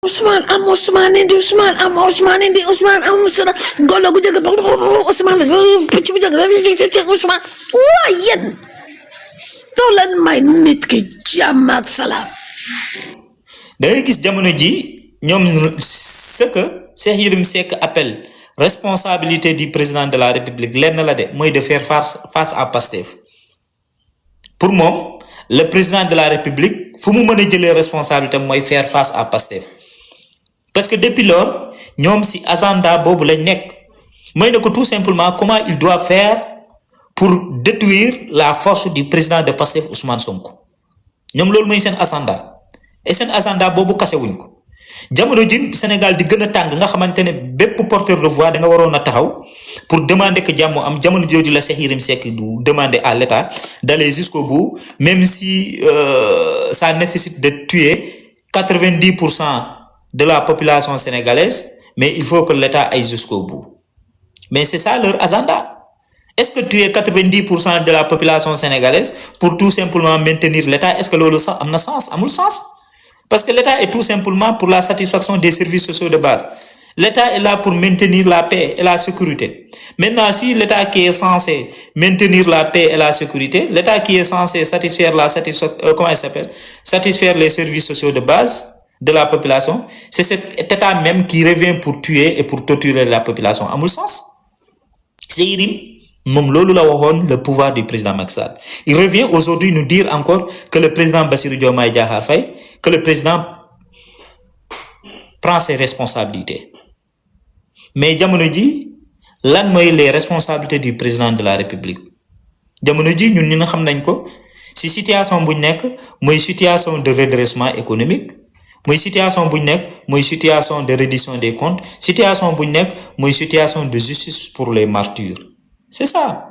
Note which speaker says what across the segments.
Speaker 1: Ousmane am Ousmane indi Ousmane am Ousmane indi Ousmane am Ousmane golo gu jóge Ousmane picc bu jóge Ousmane waa yéen doo leen may nit ki jàmm ak salaam.
Speaker 2: da ngay gis jamono ji ñoom ce que Cheikh Yérim Seck appelle responsabilité du président de la République lenn la de mooy de faire face à Pastef pour moom le président de la République fu mu mën a jëlee responsabilité mooy faire face à Pastef parce que depuis lors ñoom si agenda boobu lañ nekk mooy ne ko tout simplement comment il doit faire pour détruire la force du président de Pastef Ousmane Sonko ñoom loolu mooy seen agenda et seen agenda boobu kase wuñ ko jamono ji Sénégal di gën a tàng nga xamante ne bépp porteur de voix da nga waroon a taxaw pour demander que jàmm am jamono jooju la Cheikh Yérim Seck du demander à l'État d'aller jusqu'au bout même si ça nécessite de tuer 90% de la population sénégalaise mais il faut que l'État aille jusqu'au bout mais c'est ça leur agenda. Est-ce que tuer 90% de la population sénégalaise pour tout simplement maintenir l'État est-ce que loolu sax am na sens amul sens parce que l'État est tout simplement pour la satisfaction des services sociaux de base. L'État est là pour maintenir la paix et la sécurité. Maintenant, si l'État qui est censé maintenir la paix et la sécurité, l'État qui est censé satisfaire satisfaire les services sociaux de base de la population, c'est cet État même qui revient pour tuer et pour torturer la population. Amul sens. C'est Yérim moom loolu la waxoon le pouvoir du président Macky Sall. Il revient aujourd'hui nous dire encore que le président Bassirou Diomaye Diakhar Faye, que le président prend ses responsabilités. Mais jamono ji lan mooy les responsabilités du président de la République jamono ji ñun ñi nga xam nañ ko ci situation buñ nekk mooy situation de redressement économique mooy situation buñ nekk mooy situation de reddition des comptes situation buñ nekk mooy situation de justice pour les martyrs. C'est ça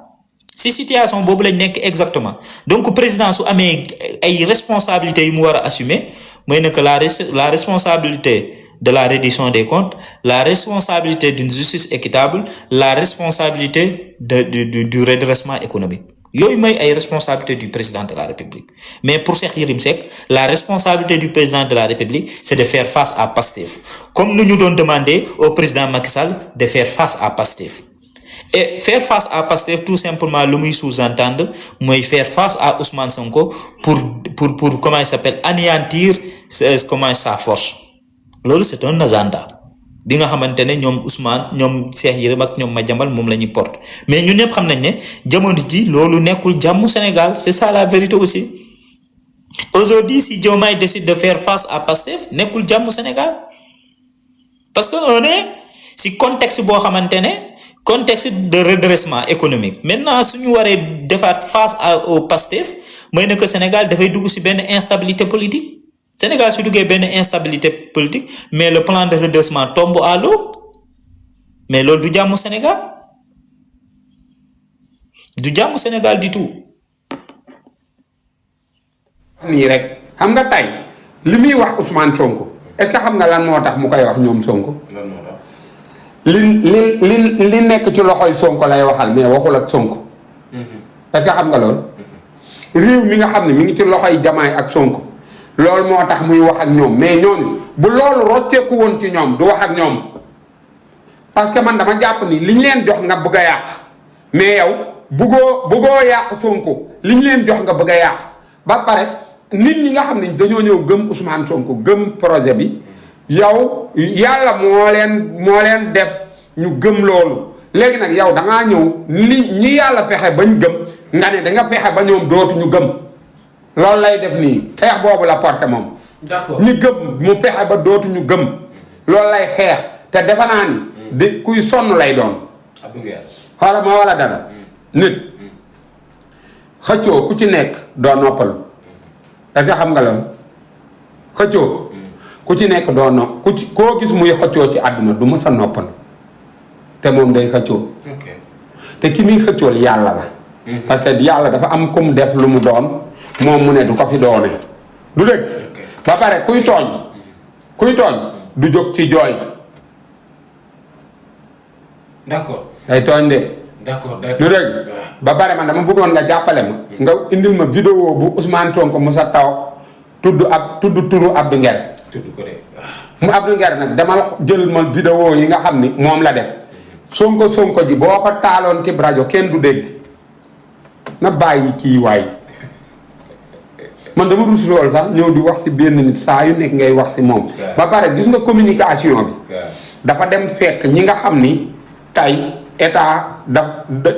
Speaker 2: si situation boobu lañ nekk exactement donc président su amee ay responsabilités yu mu war a assumer mooy ne que la responsabilité de la reddition des comptes, la responsabilité d'une justice équitable, la responsabilité du redressement économique. Yooyu mooy ay responsabilité du président de la République. Mais pour Cheikh Yérim Seck, la responsabilité du président de la République, c'est de faire face à Pastef. Comme nous nous demandé au président Macky Sall de faire face à Pastef. Et faire face à Pastef, tout simplement, le muy sous-entendre, mooy faire face à Ousmane Sonko pour comment il s'appelle, anéantir sa force. Loolu c'est un agenda bi nga xamante ne ñoom Ousmane ñoom Cheikh Yérim ak ñoom Madiambal moom la ñuy porte mais ñun ñëpp xam nañ ne jamono ji loolu nekkul jàmmu Sénégal c'est ça la vérité aussi. Aujourd'hui si Diomaye décide de faire face à Pastef nekkul jàmmu Sénégal parce que on est si contexte boo xamante ne contexte de redressement économique maintenant suñu waree defaat face au Pastef mooy ne que Sénégal dafay dugg si benn instabilité politique. Sénégal su duggee benn instabilité politique mais le plan de redressement tombe à l'eau mais loolu du jàmmu Sénégal du tout.
Speaker 3: nii rek xam nga tey li muy wax Ousmane Sonko est-ce que xam nga lan moo tax mu koy wax ñoom Sonko. li nekk ci loxoy Sonko lay waxal mais waxul ak Sonko. est-ce que xam nga loolu. réew mi nga xam ne mi ngi ci loxoy Diomaye ak Sonko. loolu moo tax muy wax ak ñoom mais ñooñu bu loolu rocceeku woon ci ñoom du wax ak ñoom parce que man dama jàpp ni liñ leen jox nga bëgg a yàq mais yow bëggoo yàq Sonko liñ leen jox nga bëgg a yàq ba pare nit ñi nga xam ne dañoo ñëw gëm Ousmane Sonko gëm projet bi yow yàlla moo leen def ñu gëm loolu léegi nag yow da ngaa ñëw ñi yàlla fexe bañ gëm nga ne da nga fexe ba ñoom dootuñu gëm. loolu lay def nii xeex boobu la porté moom. d'accord ñi gëm mu fexe ba dootuñu gëm. loolu lay xeex te defe naa ni. di kuy sonn lay doon. xoola moo wala dara. nit xëccoo ku ci nekk doo noppalu. est-ce que xam nga loolu xëccoo. ku ci nekk doo koo gis muy xëccoo ci àdduna du mës a noppalu te moom day xëccoo. te ki muy xëccool yàlla la. parce que yàlla dafa am ku mu def lu mu doon. moom mu ne du ko fi doone du dëgg ba pare kuy tooñ du jóg ci jooy.
Speaker 2: d'accord
Speaker 3: day tooñ de.
Speaker 2: d'accord
Speaker 3: du dëgg ba pare man dama bëggoon nga jàppale ma. nga indil ma vidéo bu Ousmane Sonko Moussa taw tudd turu Abdou Nguer.
Speaker 2: tudd ko de
Speaker 3: mu Abdou Nguer nag demal jël ma vidéo yi nga xam ni moom la def sonko ji boo ko taaloon ci rajo kenn du dégg na bàyyi kii waay man dama rus lool sax ñëw di wax si benn nit saa yu nekk ngay wax si moom. ba pare gis nga communication bi. dafa dem fekk ñi nga xam ni tey état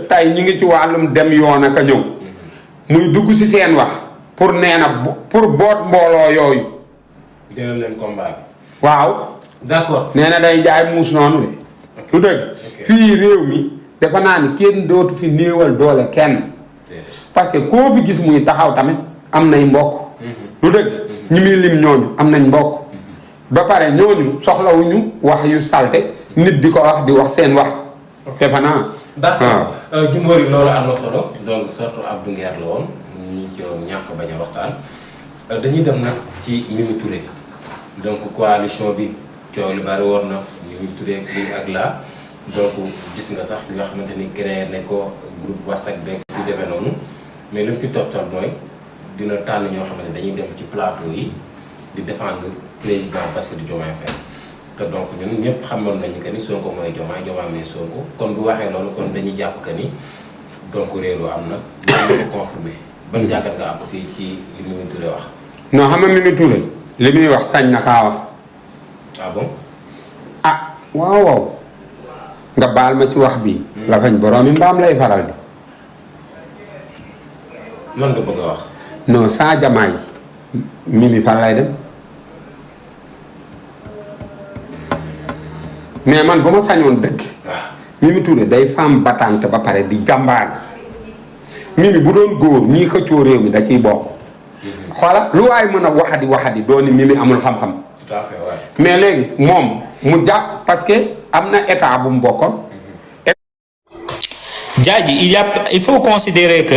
Speaker 3: tey ñi ngi ci wàllum dem yoon ak a ñëw. muy dugg si seen wax pour nee na pour boot mbooloo yooyu.
Speaker 4: jëlal leen combat bi.
Speaker 3: waaw.
Speaker 4: d'accord
Speaker 3: nee na day jaay muus noonu de. lu dëgg fii réew mi dafa naa ni kenn dootu fi néewal doole kenn. parce que koo fi gis muy taxaw tamit am nay mbokk. lu dëgg ñi muy lim ñooñu am nañ mbokk. ba pare ñooñu soxlawuñu wax yu salte nit di ko wax di wax seen wax. defe naa.
Speaker 4: d'accord Jimbori loolu am na solo donc surtout Abdou Nguer la woon ñu ci woon ñàkk bañ a waxtaan dañuy dem nag ci Mimi Touré donc coalition bi coow li bari woon na Mimi Touré lii ak laa donc gis nga sax li nga xamante ni créé ne ko groupe WhatsApp beeg ci demee noonu mais li mu ci toftal mooy dina tànn ñoo xamante dañuy dem ci plateau yi di défendre président Bassirou Diomaye Faye te donc ñun ñëpp xamoon nañu que ni Sonko mooy Diomaye mooy Sonko kon bu waxee loolu kon dañuy jàpp que ni donc réeru am na ñu ko confirmé ban jàngat nga am aussi ci li Mimi Touré wax.
Speaker 3: non xam nga Mimi Touré li muy wax sañ na kaa wax.
Speaker 4: ah bon.
Speaker 3: ah waaw waaw nga baal ma ci wax bi la fañ boroomi mbaam lay faral di.
Speaker 4: man nga bëgg a wax.
Speaker 3: non saa jamaay Mimi fan lay dem. mais man bu ma sañoon dëgg. Mimi Touré day femme battante ba pare di jàmbaar. Mimi bu doon góor ñii xëccoo réew mi da ciy bokk. xoola lu waay mën a waxadi doo ni Mimi amul xam-xam.
Speaker 4: tout à fait ouais.
Speaker 3: mais léegi moom mu jàpp parce que am na état bu mu bokkoon.
Speaker 2: Diadji, il faut considérer que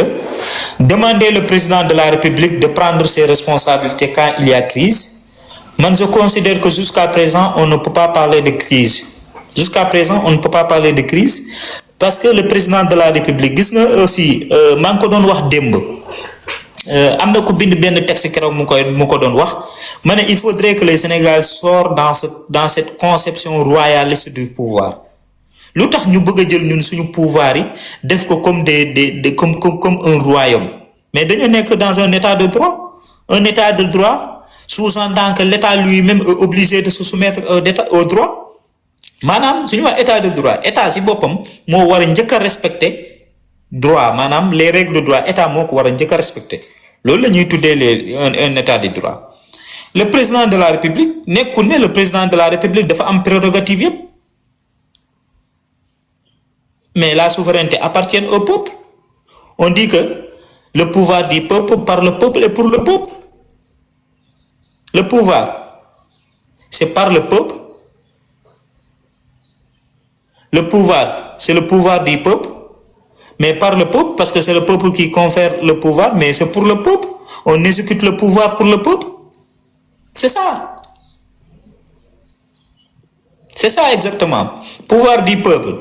Speaker 2: demander le président de la République de prendre ses responsabilités quand il y a crise, moi je considère que jusqu'à présent, on ne peut pas parler de crise. Jusqu'à présent, on ne peut pas parler de crise parce que le président de la République, gis nga aussi, maa ngi ko doon wax démb. Am na ko bind benn texte keroog mu ko doon wax ma ne il faudrait que le Sénégal sorte dans cette conception royaliste du pouvoir. lu tax ñu bëgg a jël ñun suñu pouvoir yi def ko comme comme un royaume mais dañu nekk dans un état de droit sous-entend que l'état lui-même est obligé de se soumettre au droit maanaam suñu wax état de droit état si boppam moo war a njëkk a respecter droit maanaam les règles de droit état moo ko war a njëkk a respecter loolu la ñuy tuddee un état de droit le président de la république nekkul ne le président de la république dafa am prérogative yëpp. Mais la souveraineté appartient au peuple. On dit que le pouvoir du peuple par le peuple et pour le peuple. Le pouvoir, c'est par le peuple. Le pouvoir, c'est le pouvoir du peuple. Mais par le peuple, parce que c'est le peuple qui confère le pouvoir, mais c'est pour le peuple. On exécute le pouvoir pour le peuple. C'est ça. C'est ça exactement. Pouvoir du peuple.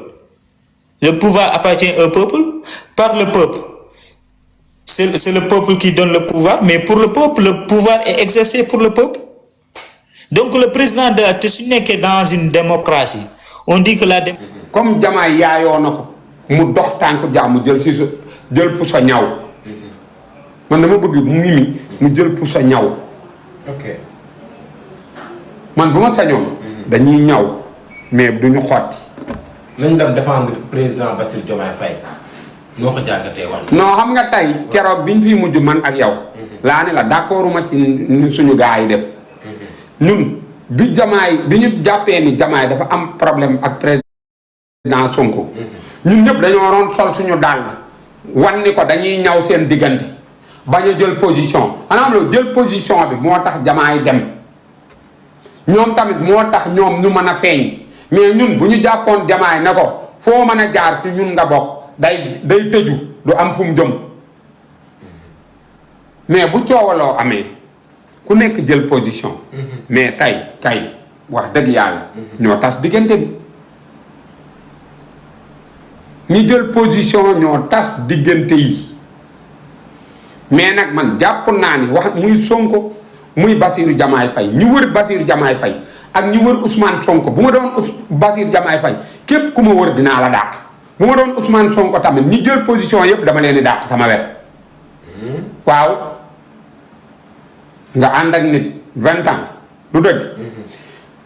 Speaker 2: Le pouvoir appartient au peuple, par le peuple. C'est le peuple qui donne le pouvoir, mais pour le peuple, le pouvoir est exercé pour le peuple. Donc le président de la Tessine est dans une démocratie. On dit que la démocratie...
Speaker 3: Comme Diomaye yaayoo na ko mu dox tànk jàmm jël puso ñaw man dama bëgg Mimi mu jël puso ñaw.
Speaker 4: ok
Speaker 3: man bu ma sañoon. dañuy ñaw mais duñu xotti.
Speaker 4: nañ dem défendre président Bassirou Diomaye Faye noo ko jàngatee wax.
Speaker 3: non xam nga tey keroog biñ fi mujj man ak yow. laa ne la d'accorduma ci ni suñu gars yi def. ñun bi ñu jàppee ni Diomaye dafa am problème ak président Sonko. ñun ñëpp dañoo waroon sol suñu dàll. wan ni ko dañuy ñaw seen diggante. bañ a jël position maanaam loolu jël position bi moo tax Diomaye dem. ñoom tamit moo tax ñoom ñu mën a feeñ. mais ñun bu ñu jàppoon Diomaye ne ko foo mën a jaar ci ñun nga bokk day tëju du am fu mu jëm mais bu coowaloo amee ku nekk jël position. mais tey wax dëgg yàlla. ñoo tas diggante bi. ñi jël position ñoo tas diggante yi mais nag man jàpp naa ni wax muy Sonko muy Bassirou Diomaye Faye ñu wër Bassirou Diomaye Faye ak ñi wër Ousmane Sonko bu ma doon Bassirou Diomaye Faye képp ku ma wër dinaa la dàq bu ma doon Ousmane Sonko tamit ñi jël position yëpp dama leen di dàq sama wet waaw nga ànd ak nit 20 ans du dëgg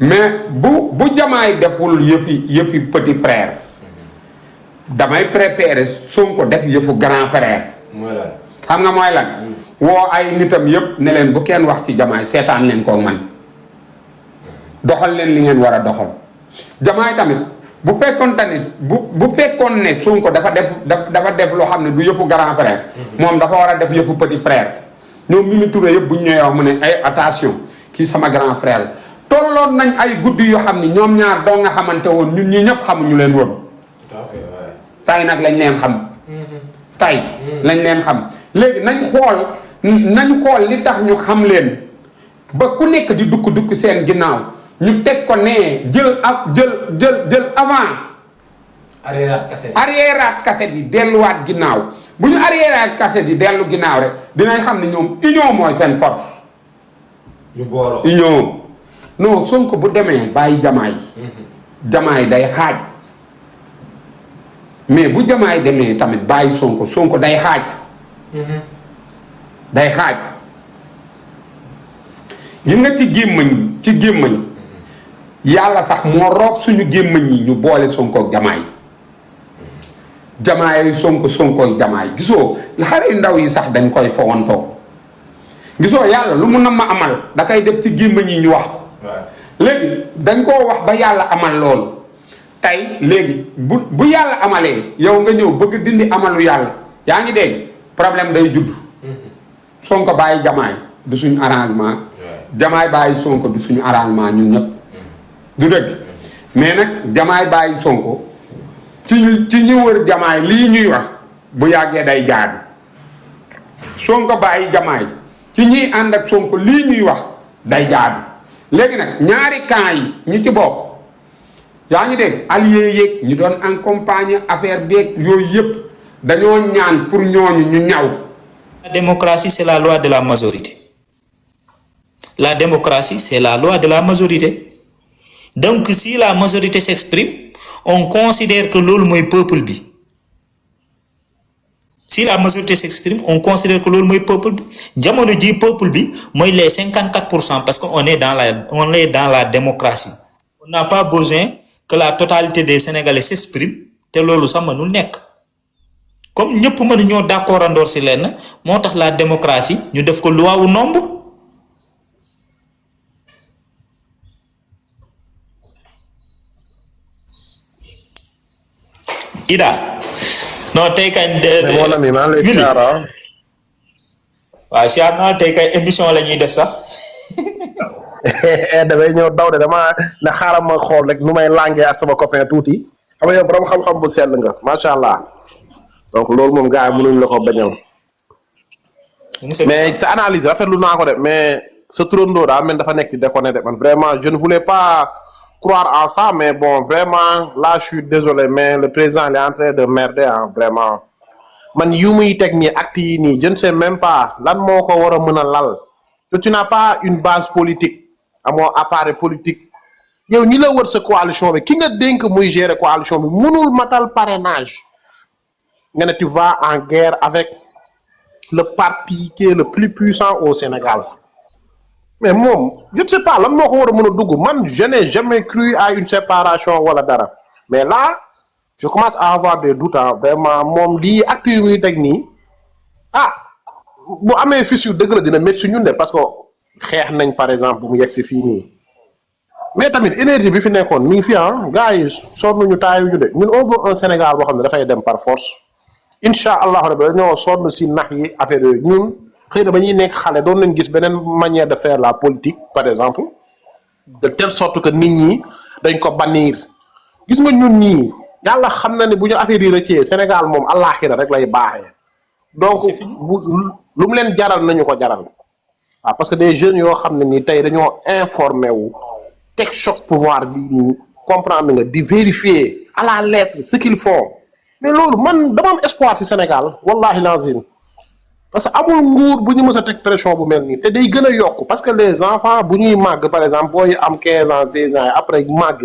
Speaker 3: mais bu Diomaye deful yëfi petit frère damay préférer Sonko def yëfu grand frère
Speaker 4: mooy lan
Speaker 3: xam nga mooy lan woo ay nitam yëpp ne leen bu kenn wax ci Diomaye seetaan leen koo man doxal leen li ngeen war a doxal Diomaye tamit bu fekkoon tamit bu fekkoon ne Sonko dafa def loo xam ne du yëfu grand frère moom dafa war a def yëfu petit frère ñoom Mimi Touré yëpp bu ñu ñëwee wax mu ne ay attention kii sama grand frère la tolloon nañ ay guddi yoo xam ni ñoom ñaar doo nga xamante woon ñun ñi ñëpp xamuñu leen woon tay nag lañ leen xam tay lañ leen xam léegi nañ xool li tax ñu xam leen ba ku nekk di dukk seen ginnaaw ñu teg ko nee jël avant arriéraat cassette yi delluwaat ginnaaw bu ñu arriéraat cassette yi dellu ginnaaw rek dinañ xam ne ñoom union mooy seen force
Speaker 4: ñu booloo
Speaker 3: union non Sonko bu demee bàyyi Diomaye day xaaj mais bu Diomaye demee tamit bàyyi Sonko day xaaj gi nga ci gémmañ yàlla sax moo roof suñu gémmañ yi ñu boole Sonko ak Diomaye Sonko ak Diomaye gisoo xale yu ndaw yi sax dañ koy fowantoo gisoo yàlla lu mu na ma amal da koy def ci gémmañ yi ñu wax ko léegi dañ koo wax ba yàlla amal loolu tey léegi bu yàlla amalee yow nga ñëw bëgg dindi amalu yàlla yaa ngi dégg problème day judd Sonko bàyyi Diomaye du suñu arrangement Diomaye bàyyi Sonko du suñu arrangement ñun ñëpp du dëgg mais nag Diomaye bàyyi Sonko ci ñu wër Diomaye lii ñuy wax bu yàggee day jaadu Sonko bàyyi Diomaye ci ñiy ànd ak Sonko lii ñuy wax day jaadu léegi nag ñaari camp yi ñi ci bokk yaa ngi dégg allié yeeg ñu doon accompagner affaire beeg yooyu yëpp dañoo ñaan pour ñooñu ñu ñaw.
Speaker 2: La démocratie c'est la loi de la majorité. La démocratie c'est la loi de la majorité. Donc si la majorité s'exprime on considère que loolu mooy peuple bi. Si la majorité s'exprime on considère que loolu mooy peuple bi jamono ji peuple bi mooy les 54% parce que on est dans la démocratie. On n'a pas besoin que la totalité des Sénégalais s'exprime te loolu sax mënul nekk comme ñëpp mën ñoo d'accord andoor ci lenn moo tax la démocratie ñu def ko loi wu nombre. Ida non tey kañ.
Speaker 5: mon ami maa ngi lay siyaar.
Speaker 2: waaw siyaar naa tey kay émission la ñuy def sax.
Speaker 5: damay ñëw daw de dama ne xaaral ma xool rek nu may làngee ak sama copain tuuti xam nga yow borom xam-xam bu sell nga macha allah donc loolu moom gars yi mënuñ la ko bañal. mais sa analyse rafetlu naa ko de mais sa turandoo daa mel dafa nekk di déconné de man vraiment je ne voulais pas croire en ça mais bon vraiment là je suis désolé mais le président il est en train de merder ah vraiment man yu muy teg nii acte yi nii je ne sais même pas lan moo ko war a mën a lal que tu n'as pas une base politique amoo appareil politique yow ñi la wër sa coalition bi ki nga dénk muy gérer coalition bi mënul matal parrainage nga ne tu vas en guerre avec le parti qui est le plus puissant au Sénégal mais moom je ne sais pas lan moo ko war a mën a dugg man je n'ai jamais cru à une séparation wala dara mais là je commence à avoir des doutes vraiment moom lii acte yu muy teg nii ah bu amee fissure dëgg la dina métti si ñun de parce que xeex nañ par exemple bu mu yegg si fii nii mais tamit énergie bi fi nekkoon mi ngi fi gars yi sonn ñu taayu ñu de ñun on veut un Sénégal boo xam ne dafay dem par force incha allah rabbi dañoo sonn si nax yi affaire yooyu ñun xëy na ba ñuy nekk xale doon nañ gis beneen manière de faire la politique par exemple de telle sorte que nit ñi dañ ko bannir gis nga ñun ñii yàlla xam na ne bu ñu affaire yi rëccee Sénégal moom àllaaxira rek lay baaxee donc lu mu leen jaral nañu ko jaral waaw parce que des jeunes yoo xam ne nii tey dañoo informé wu teg choc pouvoir bi ñu comprendre nga di vérifier à la lettre ce qu'ils font mais loolu man dama am espoir ci Sénégal wallahi lazim parce que amul nguur bu ñu mës a teg pression bu mel nii te day gën a yokk parce que les enfants bu ñuy màgg par exemple booy am 15 ans 16 ans après màgg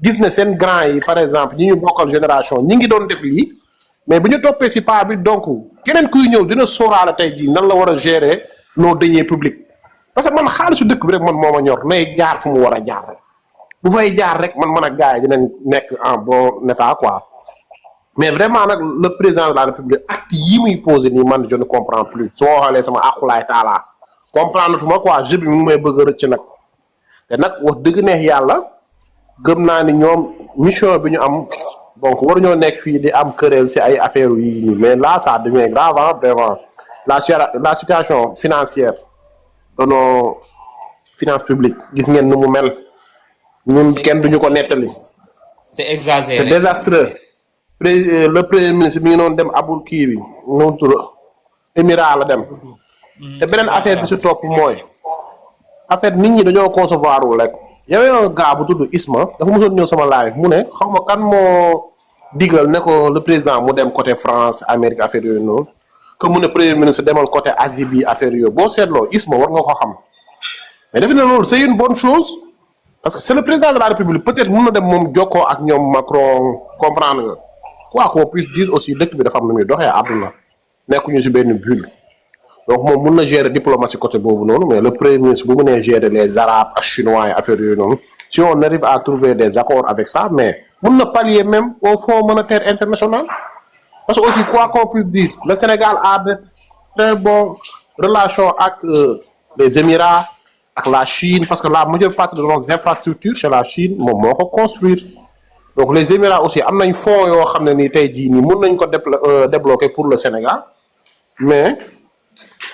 Speaker 5: gis ne seen grand yi par exemple ñi ñu bokkal génération ñi ngi doon def lii mais bu ñu toppee si pas bi donc keneen kuy ñëw dina sóoraale tey jii nan la war a gérer nos deniers publics parce que man xaalisu dëkk bi rek man moo ma ñor nay jaar fu mu war a jaar rek bu fay jaar rek man ak gars yi dinañ nekk en bon état quoi. Mais vraiment nag le président de la république acte yi muy posé nii man je ne comprends plus su ma xoolee sama aqulaay taalaa comprendre tuma quoi jeu bi mu may bëgg a rëcc nag te nag wax dëgg neex yàlla gëm naa ni ñoom mission bi ñu am donc waruñoo nekk fii di am querelle si ay affaires yi nii mais là ça devient grave hein, vraiment la situation financière de nos finances publiques gis ngeen ni mu mel ñun kenn duñu ko nettali.
Speaker 2: c'est exagéré
Speaker 5: c'est désastreux. Le premier ministre mi ngi noonu dem abul kii bi noonu tur émirat la dem te beneen affaire bi si topp mooy affaire nit ñi dañoo concevoir wul rek yow gars bu tudd Isma dafa mosoon ñëw sama live mu ne xaw ma kan moo digal ne ko le président mu dem côté France Amérique affaire yooyu noonu que mu ne premier ministre demal côté Asie bi affaire yooyu boo seetloo Isma war nga ko xam mais defe na loolu c'est une bonne chose parce que c'est le président de la République peut-être mun na dem moom jokkoo ak ñoom Macron comprendre nga. Quoi qu'on puisse dire aussi dëkk bi dafa am lu muy doxee àdduna nekkuñu si benn bulle donc moom mun na gérer diplomatie côté boobu noonu mais le premier ministre bu mu nee gérer les arabes ak chinois et affaire yooyu noonu si on arrive à trouver des accords avec ça mais mun na pallier même au Fonds monétaire international parce que aussi quoi qu'on puisse dire le Sénégal a de très bonnes relations ak les Émirats ak la Chine parce que la majeure partie de nos infrastructures chez la Chine moom moo ko construire. Donc les Émirats aussi am nañ fonds yoo xam ne ni tey jii nii mun nañ ko débloquer pour le Sénégal mais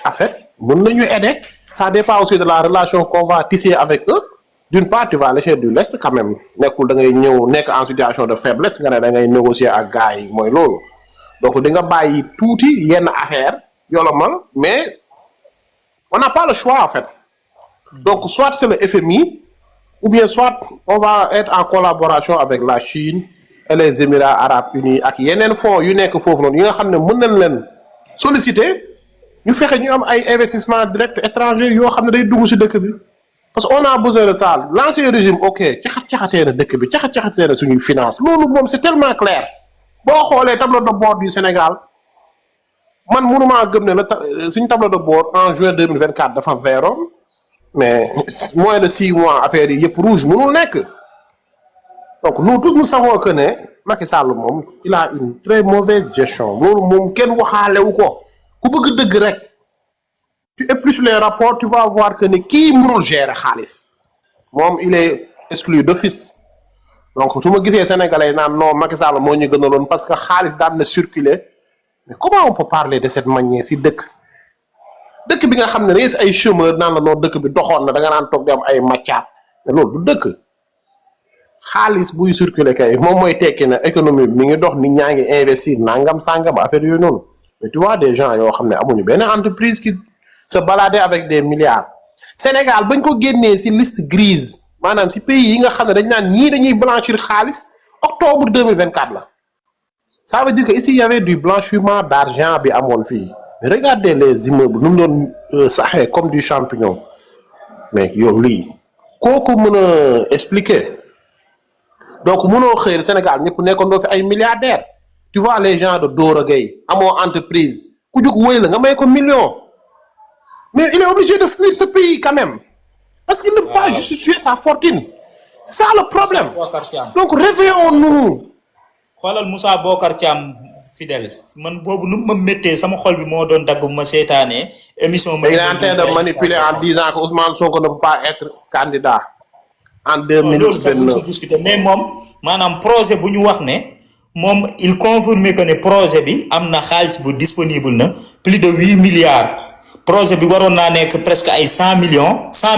Speaker 5: en fait mun nañu aider ça dépend aussi de la relation qu'on va tisser avec eux d'une part tu vas lécher du lest quand même nekkul da ngay ñëw nekk en situation de faiblesse nga ne da ngay négocier ak gars yi mooy loolu donc di nga bàyyi tuuti yenn affaire yolomal mais on n'a pas le choix en fait donc soit c'est le FMI ou bien soit on va être en collaboration avec la Chine et les Émirats arabes unis ak yeneen fonds yu nekk foofu noonu yi nga xam ne mën nañ leen solliciter ñu fexe ñu am ay investissement direct étranger yoo xam ne day dugg ci dëkk bi parce que on a besoin de ça l'ancien régime ok caxat-caxatee na dëkk bi caxat-caxatee na suñuy finance loolu moom c'est tellement clair boo xoolee tableau de bord du Sénégal man mënumaa gëm ne la suñu tableau de bord en juin 2024 dafa veroon mais moins de 6 mois affaire yi yëpp rouge mënul nekk donc nous tous nous savons que ne Macky Sall moom il a une très mauvaise gestion loolu moom kenn waxaalewu ko ku bëgg dëgg rek tu épluches les rapports tu vas voir que ne kii mënul gérer xaalis moom il est exclu d'office donc su ma gisee sénégalais naan non Macky Sall moo ñu gënaloon parce que xaalis daan na circuler mais comment on peut parler de cette manière si dëkk bi nga xam ne dañuy ay chômeurs naan la noonu dëkk bi doxoon na da nga naan toog di am ay maccaat mais loolu du dëkk xaalis buy circuler kay moom mooy tekki na économie bi mi ngi dox nit ñaa ngi investir nangam sangam affaire yooyu noonu mais tu vois des gens yoo xam ne amuñu benn entreprise qui se balader avec des milliards Sénégal bañ ko génnee si liste grise maanaam si pays yi nga xam ne dañ naan ñii dañuy blanchir xaalis octobre 2024 la ça veut dire que ici il y avait du blanchiment d'argent bi amoon fii regardez les immeubles nu mu doon saxee comme du champignon mais yow lii kooku mën a expliquer donc mënoo xëy Sénégal ñëpp nekkandoo fi ay milliardaires tu vois les gens de Dora Gueye amoo entreprise ku jug wëy la nga may ko million mais il est obligé de fuir ce pays quand même parce qu'il ne peut pas justifier sa fortune c'est ça le problème donc réveillons-nous.
Speaker 2: xoolal Moussa Bokar Thiam fidèle man boobu nu ma méttee sama xol bi moo doon dagg bu ma seetaanee émission.
Speaker 5: il est en train de manipuler en disant que Ousmane Sonko ne peut pas être candidat en 2029.
Speaker 2: mais moom maanaam projet bu ñu wax ne moom il confirme que ne projet bi am na xaalis bu disponible na plus de 8 milliards projet bi waroon naa nekk presque ay 100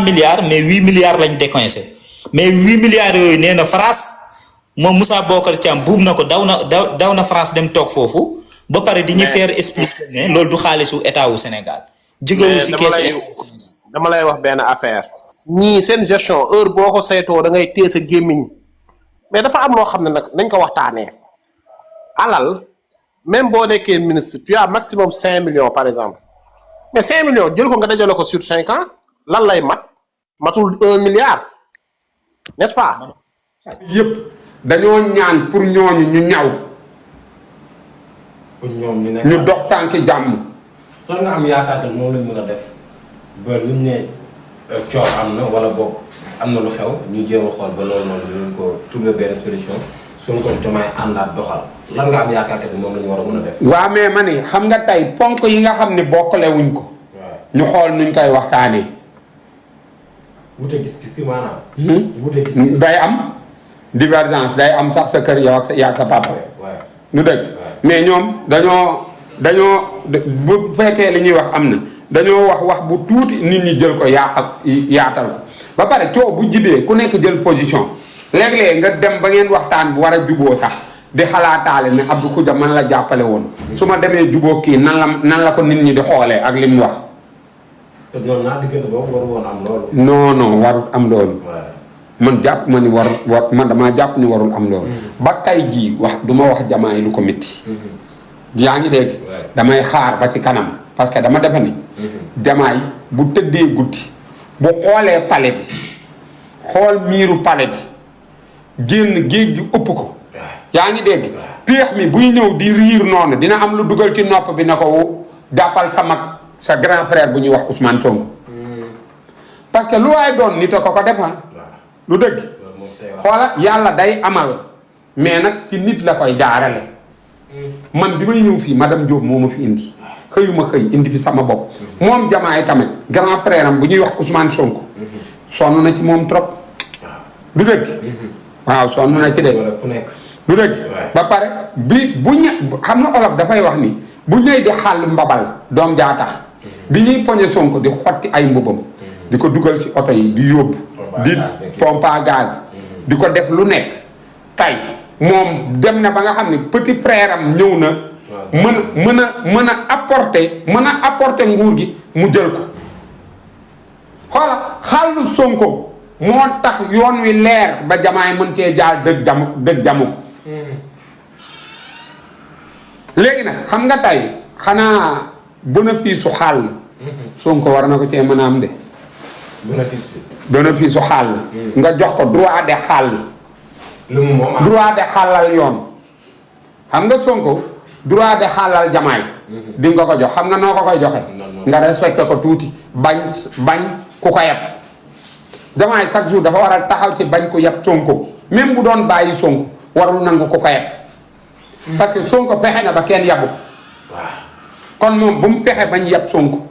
Speaker 2: milliards mais 8 milliards lañ décoincé mais 8 milliards yooyu nee na France. moom Moussa Bokar Thiam buub na ko daw na France dem toog foofu ba pare di ñu faire expliquer ne loolu du xaalisu état wu Sénégal. jógewul si kees
Speaker 5: dama lay wax benn affaire. ñii seen gestion heure boo ko saytoo da ngay téye sa gémmiñ mais dafa am loo xam ne nag nañ ko waxtaanee alal même boo nekkee ministre tu as maximum 5 millions par exemple mais 5 millions jël ko nga dajale ko sur 5 ans lan lay matul 1 milliard n'est-ce pas.
Speaker 3: yëpp dañoo ñaan pour ñooñu ñu ñaw.
Speaker 4: pour ñoom ñu nekk
Speaker 3: ñu dox tànki jàmm.
Speaker 4: lan nga am yaakaar ne moom lañ mën a def ba luñ ne coow am na wala boog am na lu xew ñu jéem a xool ba loolu noonu dinañ ko trouver benn solution suñ ko Diomaye àndaat doxal lan nga am yaakaar ne moom la ñu war a mën a def.
Speaker 3: waaw mais ma ni xam nga tey ponk yi nga xam ne bokkale wuñ ko. ñu xool nuñ koy waxtaanee.
Speaker 4: wute gis-gis ki maanaam. wute gis-gis
Speaker 3: day am divergence day am sax sa kër yow ak sa papa. nu dëgg mais ñoom dañoo bu fekkee li ñuy wax am na dañoo wax bu tuuti nit ñi jël ko yaatal ko ba pare coow bu jibee ku nekk jël position léeg-léeg nga dem ba ngeen waxtaan bu war a juboo sax di xalaataale ne Abdou Koudia man la jàppale woon su ma demee juboo kii nan la ko nit ñi di xoolee ak li mu wax.
Speaker 4: te ñoom naa diggante boobu waru woon am loolu.
Speaker 3: non warul am loolu. man jàpp ma ni man damaa jàpp ni warul am loolu. ba tey jii wax du ma wax Diomaye lu ko métti. yaa ngi dégg. damay xaar ba ci kanam parce que dama defe ni. Diomaye bu tëddee guddi bu xoolee palais bi xool miiru palais bi génn géej gi ëpp ko. yaa ngi dégg. péex mi buy ñëw di riir noonu dina am lu dugal ci nopp bi na ko jàppal sa mag sa grand frère bu ñuy wax Ousmane Sonko. parce que lu waay doon nit a ko defal. lu dëgg xoola yàlla day amal mais nag ci nit la koy jaarale man bi may ñëw fii madame Diop moo ma fi indi xëyuma xëy indi fi sama bopp moom Diomaye tamit grand frère am bu ñuy wax Ousmane Sonko sonn na ci moom trop du dëgg waaw sonn na ci de du dëgg ba pare xam nga olof dafay wax ni bu ñëw di xàll mbabal doom jaa tax bi ñuy poñe Sonko di xotti ay mbubam di ko dugal ci oto yi di yóbbu di pompe à gaz di ko def lu nekk tey moom dem na ba nga xam ne petit frère am ñëw na mën a apporter nguur gi mu jël ko xoola xàllu Sonko moo tax yoon wi leer ba Diomaye mën cee jaar dëgg jamu ko léegi nag xam nga tey xanaa bénéfice su xàll Sonko war na ko cee mën a am de bénéfice su xàll nga jox ko droit de xàll
Speaker 4: lu mu moom
Speaker 3: droit de xàllal yoon xam nga Sonko droit de xàllal Diomaye di nga ko jox xam nga noo ko koy joxe nga respecté ko tuuti bañ ku ko yeb Diomaye chaque jour dafa war a taxaw ci bañ ko yeb Sonko même bu doon bàyyi Sonko warul nangu ku ko yeb parce que Sonko fexe na ba kenn yabu kon moom bu mu fexe bañ yeb Sonko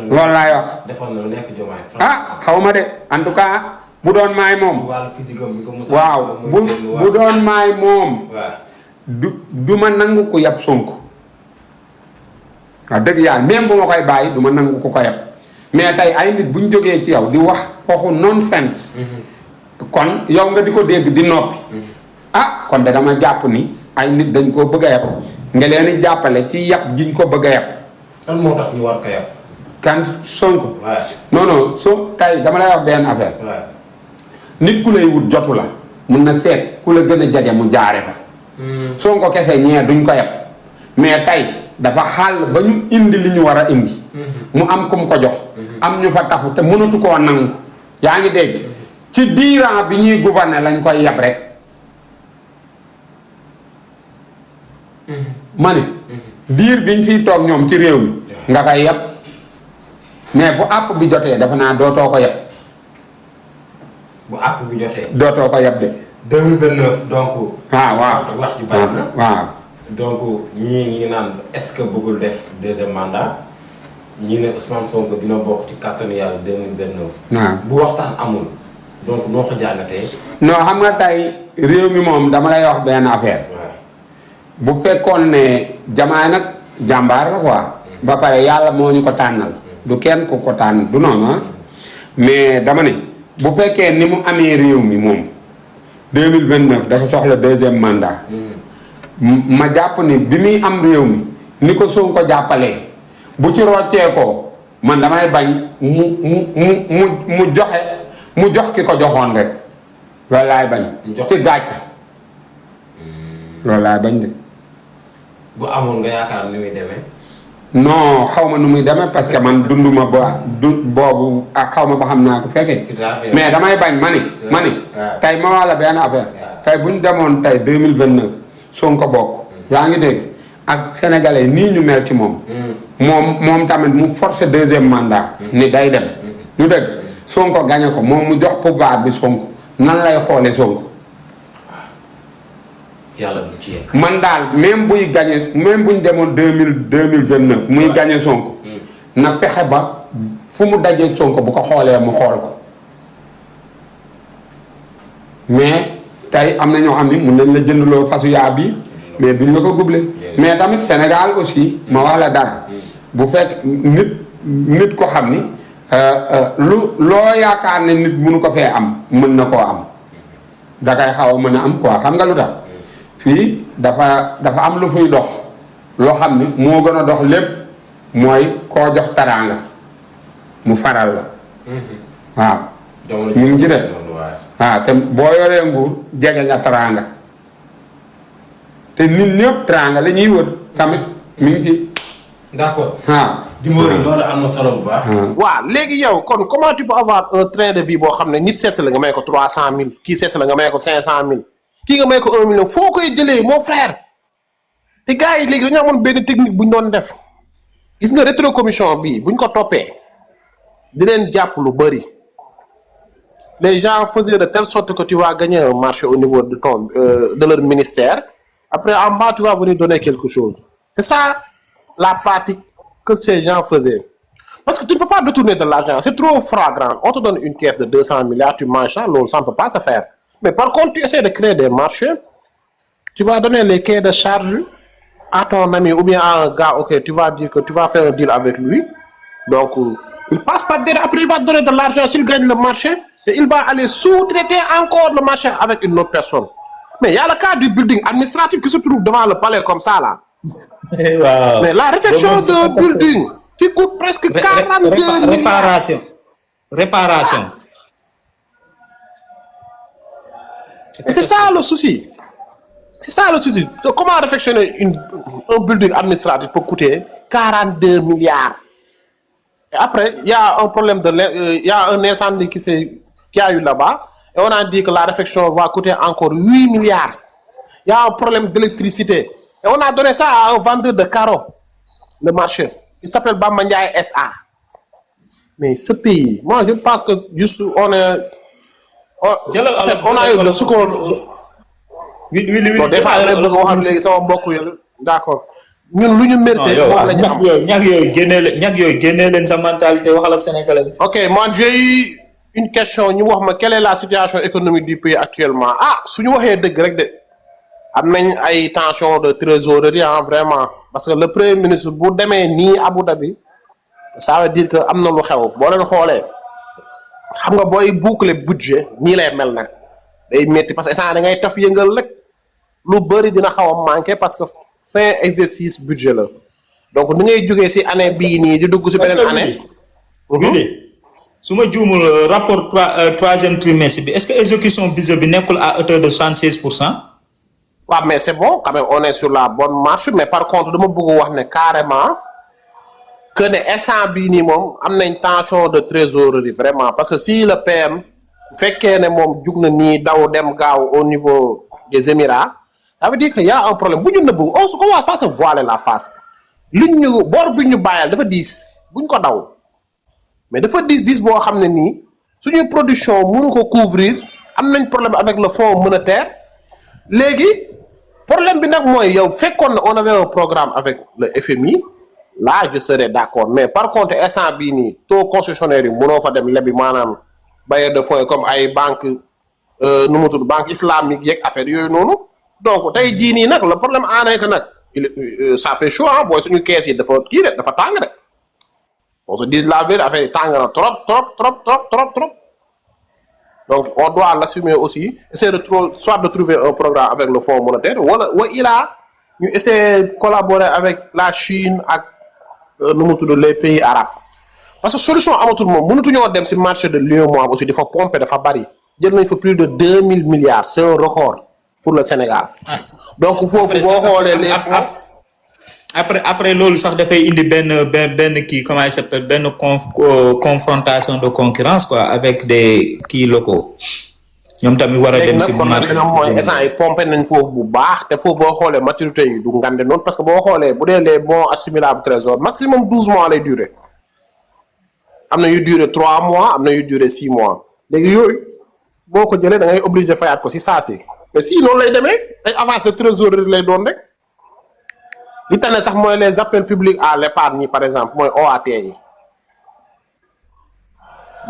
Speaker 3: loolu laay wax xaw ma de en tout cas bu doon maay moom waaw bu doon maay moom du ma nangu ko yab Sonko wax dëgg yàlla même bu ma koy bàyyi du ma nangu ko yab mais tey ay nit bu ñu jógee ci yow di wax waxu nonsense kon yow nga di ko dégg di noppi kon de dama jàpp ni ay nit dañ koo bëgg a yab nga leen di jàppale ci yab giñ ko bëgg a yab
Speaker 4: lan moo tax ñu war ko yab
Speaker 3: kan Sonko non tey dama lay wax benn affaire nit ku lay wut jotu la mun na seet ku la gën a jege mu jaare fa Sonko kese ñee duñ ko yeb mais tey dafa xàll ba ñu indi li ñu war a indi mu am ku mu ko jox am ñu fa tafu te mënatu koo nangu yaa ngi dégg ci diiran bi ñuy gouverner lañ koy yeb rek ma ne diir biñ fiy toog ñoom ci réew mi nga koy yeb mais bu àpp bi jotee dafa naa dootoo ko yeb
Speaker 4: bu àpp bi jotee
Speaker 3: dootoo ko yeb de
Speaker 4: 2029 donc
Speaker 3: waaw
Speaker 4: wax ji bari na
Speaker 3: waaw
Speaker 4: donc ñii ngi naan est-ce que bëggul def deuxième mandat ñii ne Ousmane Sonko dina bokk ci kàttanu yàlla 2029
Speaker 3: waaw
Speaker 4: bu waxtaan amul donc noo ko jàngatee
Speaker 3: non xam nga tey réew mi moom dama lay wax benn affaire bu fekkoon ne Diomaye nag jàmbaar la quoi ba pare yàlla moo ñu ko tànnal du kenn ku ko tànn du noonu mais dama ne bu fekkee ni mu amee réew mi moom 2029 dafa soxla deuxième mandat ma jàpp ni bi muy am réew mi ni ko Sonko ko jàppalee bu ci roccee ko man damay bañ mu jox ki ko joxoon rek loolu laay bañ ci gàcce loolu laay bañ de
Speaker 4: bu amoon nga yaakaar ni muy demee
Speaker 3: non xaw ma nu muy demee parce que man dunduma ba boobu ak xaw ma ba xam naa ko fekkee mais damay bañ ma ni tey ma wala benn affaire tey bu ñu demoon tey 2029 Sonko bokk yaa ngi dégg ak sénégalais nii ñu mel ci moom tamit mu forcé deuxième mandat ni day dem ñu dégg Sonko gagné ko moom mu jox pouvoir bi Sonko nan lay xoolee Sonko
Speaker 4: yàlla bu ci yegg.
Speaker 3: man daal même buy gagné même buñ demoon 2029 muy gagné Sonko na fexe ba fu mu dajee Sonko bu ko xoolee mu xool ko mais tey am na ñoo xam ni mun nañ la jëndloo fasu yaa bi mais duñ la ko guble mais tamit Sénégal aussi ma wax la dara bu fekk nit ko xam ni loo yaakaar ne nit mënu ko fee am mën na koo am da kay xaw a mën a am quoi xam nga lu tax fii dafa am lu fuy dox loo xam ni moo gën a dox lépp mooy koo jox taraanga mu faral la waaw ñu ngi ci de waaw te boo yoree nguur jege nga taraanga te nit ñëpp taraanga la ñuy wër tamit mi ngi ci
Speaker 4: d'accord
Speaker 3: waaw
Speaker 4: Jimbori loolu am na solo bu baax.
Speaker 5: waaw léegi yow kon comment tu peux avoir un train de vie boo xam ne nit seet la nga may ko 300000 kii seet la nga may ko 500000 kii nga may ko 1 million foo koy jëlee mon frère te gars yi léegi dañoo amoon benn technique bu ñu doon def gis nga rétrocommission bi bu ñu ko toppee di leen jàpp lu bëri les gens faisaient de telle sorte que tu vas gagner un marché au niveau de ton de leur ministère après en bas tu vas venir donner quelque chose c'est ça la pratique que ces gens faisaient. Parce que tu ne peux pas détourner de l'argent, c'est trop flagrant. On te donne une caisse de 200 milliards, tu manges ça, ça ne peut pas se faire. Mais par contre, tu essaies de créer des marchés, tu vas donner les cahiers de charge à ton ami ou bien à un gars, ok, tu vas dire que tu vas faire un deal avec lui. Donc, il passe par derrière, après il va te donner de l'argent s'il gagne le marché, et il va aller sous-traiter encore le marché avec une autre personne. Mais il y a le cas du building administratif qui se trouve devant le palais comme ça, là.
Speaker 2: Wow.
Speaker 5: Mais la réfection de building qui coûte presque 42 milliards.
Speaker 2: Réparation.
Speaker 5: Et c'est ça le souci. C'est ça le souci. Comment réfectionner un building administratif peut coûter 42 milliards? Et après, il y a un problème il y a un incendie qui a eu là-bas. Et on a dit que la réfection va coûter encore 8 milliards. Il y a un problème d'électricité. Et on a donné ça à un vendeur de carreaux, le marché. Il s'appelle Bambandiaï SA. Mais ce pays, moi je pense que juste on a eu le secours.
Speaker 2: Oui.
Speaker 5: Des fois, d'accord. Ñun lu ñu mérité moom la ñu am.
Speaker 2: ñak yooyu génnee leen sa mentalité waxal ak sénégalais.
Speaker 5: Ok, moi j'ai eu une question ñu wax ma quelle est la situation économique du pays actuellement. Ah, suñu waxee dëgg rek de. am nañ ay tension de trésorerie vraiment parce que le premier ministre bu demee nii Abu Dhabi ça veut dire que am na lu xew boo leen xoolee xam nga booy boucler budget nii lay mel nag day métti parce que instant da ngay taf yëngal rek lu bëri dina xaw a manqué parce que fin exercice budget la donc ni ngay jógee si année bii nii di dugg si beneen année.
Speaker 2: su ma juumul rapport troisième trimestre bi est-ce que exécution budget bi nekkul à hauteur de 76%.
Speaker 5: Ouais, mais c'est bon, quand même, on est sur la bonne marche. Mais par contre, je veux dire carrément que les minimum a une tension de trésorerie, vraiment. Parce que si le PM fait qu'il y a au niveau des Émirats, ça veut dire qu'il y a un problème. On va se voiler la face. L'union, bord buñu bayal dafa 10 buñ ko daw mais dafa 10 bo xamné ni suñu production mënu ko couvrir am nañ problème avec le fonds monétaire légui problème bi nak moy yow fekkone on avait un programme avec le FMI là je serais d'accord mais par contre instant bi ni taux concessionnaire yi mëno fa dem lebi manam bailleur de fonds comme ay banque numu tud banque islamique yek affaire yoy nonu donc tay ji ni nak le problème ané que nak ça fait chaud hein boy suñu caisse yi dafa ki de dafa tang de on se dit la vérité affaire tang na trop donc on doit l'assumer aussi essayer de soit de trouver un programme avec le fonds monétaire ou il a ñu essayer de collaborer avec la Chine ak les pays arabes parce que solution amatul mom mënutu ñoo dem ci marché de l'UEMOA aussi dafa pomper dafa bari jël nañ fa plus de 2000 milliards c'est un record pour le Sénégal donc fofu bo xolé les
Speaker 2: après loolu sax dafay indi benn kii comment il s'appelle benn confrontation de concurrence quoi avec des kii locaux ñoom tamit war a dem si marché
Speaker 5: mooy instant yi pompé nañ foofu bu baax te foofu boo xoolee maturité yi du ngande noonu parce que boo xoolee bu dee les bons assimilables trésor maximum 12 mois lay durer am na yu durer 3 mois am na yu durer 6 mois léegi yooyu boo ko jëlee da ngay obligé fayaat ko si saa si mais si noonu lay demee ay avance de trésorerie lay doon rek li tane sax mooy les appels publics à l'épargne par exemple mooy OAT yi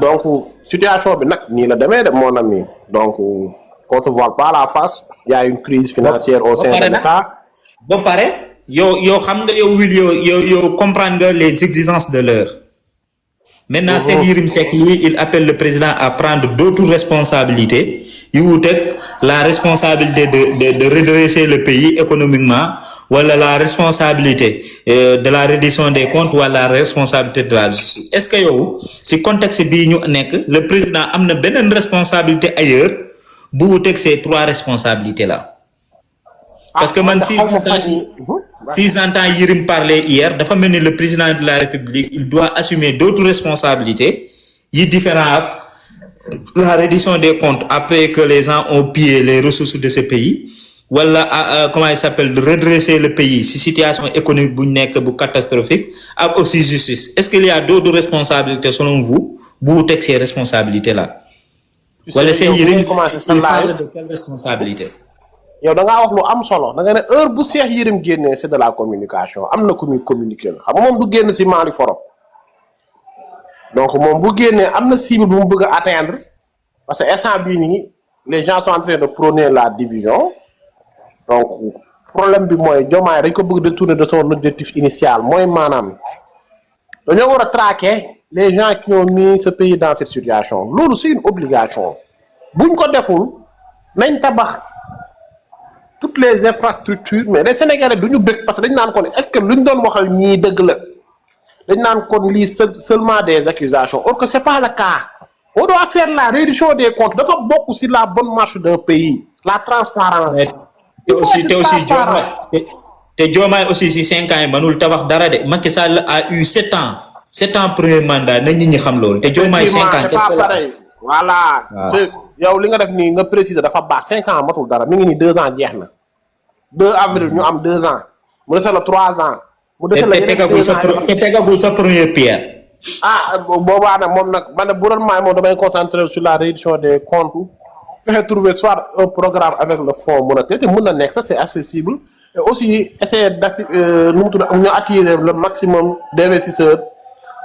Speaker 5: donc situation bi nag nii la demee de mon ami donc on se voile pas la face il y a une crise financière au sein de l'État.
Speaker 2: ba pare yow xam nga yow Will yow comprendre nga les exigences de l'heure. Maintenant Cheikh Yérim Seck lui il appelle le président à prendre d'autres responsabilités yu wuuteeg la responsabilité de redresser le pays économiquement wala la responsabilité de la reddition des comptes wala la responsabilité de la justice est-ce que yow si contexte bii ñu nekk le président am na beneen responsabilité ailleurs bu wuuteeg ces 3 responsabilités là. Parce que man si j'entends Yérim parler hier dafa mel ni le président de la République il doit assumer d'autres responsabilités yi différent ak la reddition des comptes après que les gens ont pillé les ressources de ce pays wala comment il s'appelle de redresser le pays si situation économique bu nekk bu catastrophique ak aussi justice est-ce qu'il y a d'autres responsabilités selon vous bu teg ces responsabilités là wala c'est Yérim il parle de quelle responsabilité?
Speaker 5: yow da ngaa wax lu am solo da nga ne heure bu Cheikh Yérim génnee c'est de la communication am na ku muy communiquer la xam nga moom du génn si Mali foro donc moom bu génnee am na cible bu mu bëgg a atteindre parce que instant bii nii les gens sont en train de prôner la division donc problème bi mooy Diomaye dañ ko bëgg détourner de son objectif initial mooy maanaam dañoo war a traquer les gens qui ont mis ce pays dans cette situation loolu c'est une obligation buñ ko deful nañ tabax toutes les infrastructures mais les Sénégalais du ñu bëgg parce que dañ naan ko ne est-ce que luñ doon waxal ñii dëgg la dañ naan kon lii seulement des accusations or que c'est pas le cas on doit faire la reddition des comptes dafa bokk sur la bonne marche d'un pays la transparence il faut être transparent
Speaker 2: te Diomaye aussi si 5 ans yi mënul tabax dara de Macky Sall a eu 7 ans premier mandat na nit ñi xam loolu te Diomaye 5 ans
Speaker 5: c'est pas pareil voilà yow li nga def nii nga préciser dafa baax 5 ans matul dara mi ngi nii 2 ans jeex na 2 avril ñu am 2 ans mu dese la 3 ans. mu dese la yeneen 2 ans
Speaker 2: te tegagul sa première pierre.
Speaker 5: boobaa nag moom nag man bu doon maay moom damay concentrer sur la réduction des comptes fexe trouver soit un programme avec le fonds monétaire te mën na nekk ça c'est accessible et aussi essayer nu mu tudd ñu attirer le maximum d'investisseurs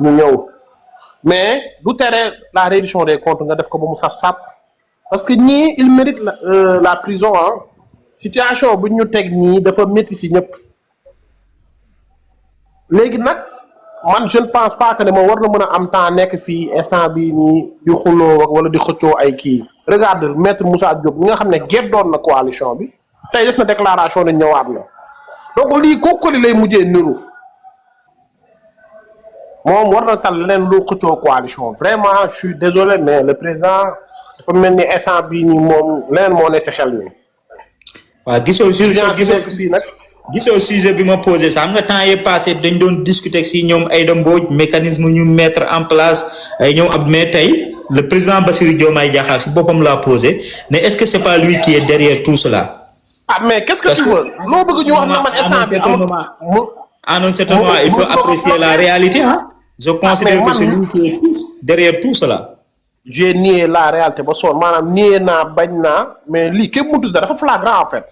Speaker 5: ñu ñëw. mais du tere la réduction des comptes nga def ko ba mu saf sàpp parce que ñii il mérite la prison situation bu ñu teg nii dafa métti si ñëpp léegi nag man je ne pense pas que ne moom war na mën a am temps nekk fii instant bii nii di xuloo wala di xëccoo ay kii regarde maître Moussa Diop mi nga xam ne geddoon na coalition bi tey def na déclaration ne ñëwaat na donc lii kooku li lay mujjee niru moom war na tal leen lu xëccoo coalition vraiment je suis désolé mais le président dafa mel ni instant bii nii moom leneen moo ne si xel mi.
Speaker 2: waaw gisoo sujet bi ma posé sax xam nga temps yii passé dañ doon discuter si ñoom Aïda Mbodj mécanisme ñu mettre en place ay ñoom ab mais tey le président Bassirou Diomaye Diakhar si boppam laa posé ne est-ce que c'est pas lui qui est derrière tout cela.
Speaker 5: mais qu'est-ce que tu veux loo bëgg ñu wax na man instant bi
Speaker 2: en un certain moment il faut apprécier la réalité je considère que c'est lui qui est derrière tout cela.
Speaker 5: j'ai nié la réalité ba sonn maanaam nié naa bañ naa mais lii képp mu tus dafa flagrant en fait.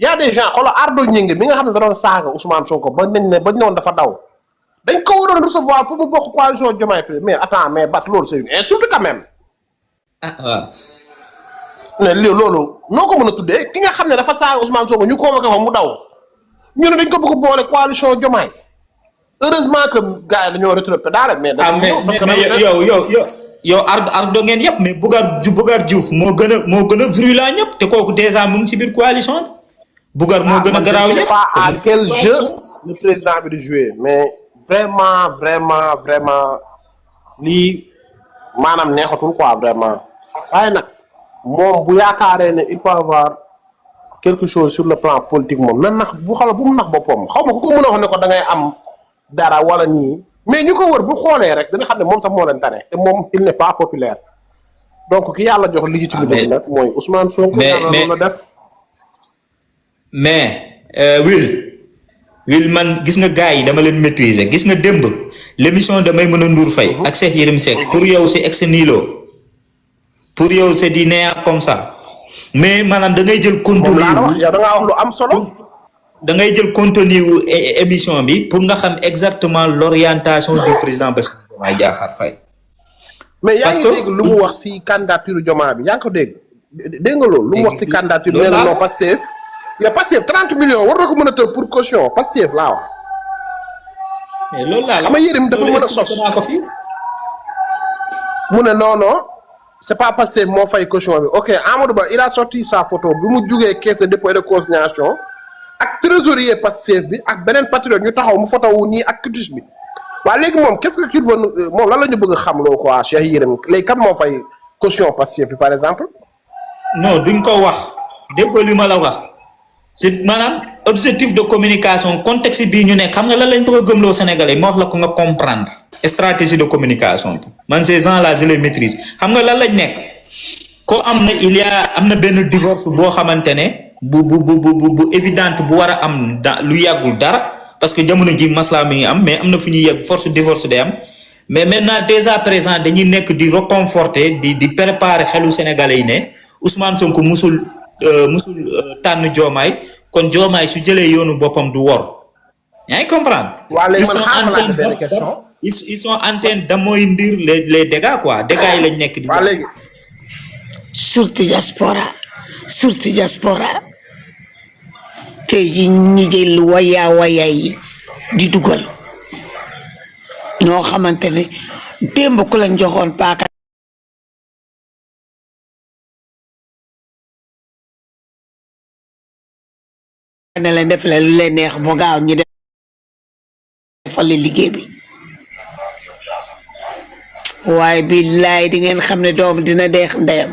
Speaker 5: y a des gens xoolal Ardo Gningue mi nga xam ne da doon saaga Ousmane Sonko ba nañ ne ba ñëwoon dafa daw dañ ko waroon recevoir pour mu bokk coalition Diomaye mais attends mais Bass loolu c'est une insulte quand même.
Speaker 2: waaw.
Speaker 5: mais loolu noo ko mën a tuddee ki nga xam ne dafa saaga Ousmane Sonko ñu convoqué ko mu daw ñu ne dañ ko bëgg boole coalition Diomaye heureusement que gars yi dañoo rétropédalé mais.
Speaker 2: yow Ardo ngeen yëpp mais Bougar Diouf moo gën a virulent ñëpp te kooku déjà mu ngi ci biir coalition Bougar moo gën a garaaw ñëpp.
Speaker 5: pas à quel jeu le président bi di jouer mais vraiment lii maanaam neexatul quoi vraiment waaye nag moom bu yaakaaree ne il peut avoir quelque chose sur le plan politique moom na nax bu xala bu mu nax boppam xaw ma ku ko mën a wax ne ko da ngay am dara wala nii mais ñu ko wër bu xoolee rek dana xam ne moom sax moo leen tane te moom il n'est pas populaire donc ki yàlla jox légitimité bi nag mooy Ousmane Sonko. yàlla loolu la def.
Speaker 2: mais Will man gis nga gars yi dama leen maîtriser gis nga démb l'émission de Maïmouna Ndour Faye ak Cheikh Yérim Seck pour yow c'est ex nihilo pour yow c'est du néant comme ça mais maanaam da ngay jël contenu
Speaker 5: moom laa la wax yow da ngaa wax lu am solo.
Speaker 2: da ngay jël contenu wu émission bi pour nga xam exactement l'orientation du président Bassirou Diomaye Diakhar Faye.
Speaker 5: mais yaa ngi dégg lu mu wax ci candidature Diomaye bi yaa ngi ko dégg nga loolu. lu mu wax ci candidature nee na non Pastef yow Pastef 30 millions war na ko mën a tëb pour caution Pastef laa wax.
Speaker 2: mais loolu laa la
Speaker 5: xam nga Yérim dafa mën a sos mu ne non c'est pas Pastef moo fay caution bi ok Amadou Ba il a sorti sa photo bi mu jugee caisse de dépôt et de consignation ak trésorier Pastef bi ak beneen patriote ñu taxaw mu photo wu nii ak cutis bi waaye léegi moom qu'est-ce que qu'il veut moom lan la ñu bëgg a xamloo quoi Cheikh Yérim léegi kan moo fay caution Pastef bi par exemple.
Speaker 2: non duñ ko wax déggoo li ma la wax c'est maanaam objectif de communication contexte bii ñu nekk xam nga lan lañ bëgg a gëmloo Sénégalais ma wax la ko nga comprendre stratégie de communication bi man ces gens-là je les maîtrise xam nga lan lañ nekk ko am na benn divorce boo xamante ne bu évidente bu war a am lu yàggul dara parce que jamono ji masla mi ngi am mais am na fu ñuy yegg force divorce day am mais maintenant déjà présent dañuy nekk di reconforter di préparer xelu Sénégalais yi ne Ousmane Sonko musul tànn Diomaye kon Diomaye su jëlee yoonu boppam du wor yaa ngi comprendre.
Speaker 5: waaw léegi man xaaral ma benn question.
Speaker 2: ils sont en train d'amoindrir les dégâts quoi dégâts yi lañ nekk di.
Speaker 5: waaw léegi.
Speaker 1: surtout diaspora tey ji ñi jël waya yi di dugal ñoo xamante ne démb ku leen joxoon paaka ne leen def leen lu leen neex bu gaaw ñi defal li liggéey bi waaye billaay di ngeen xam ne doom dina deex ndeyam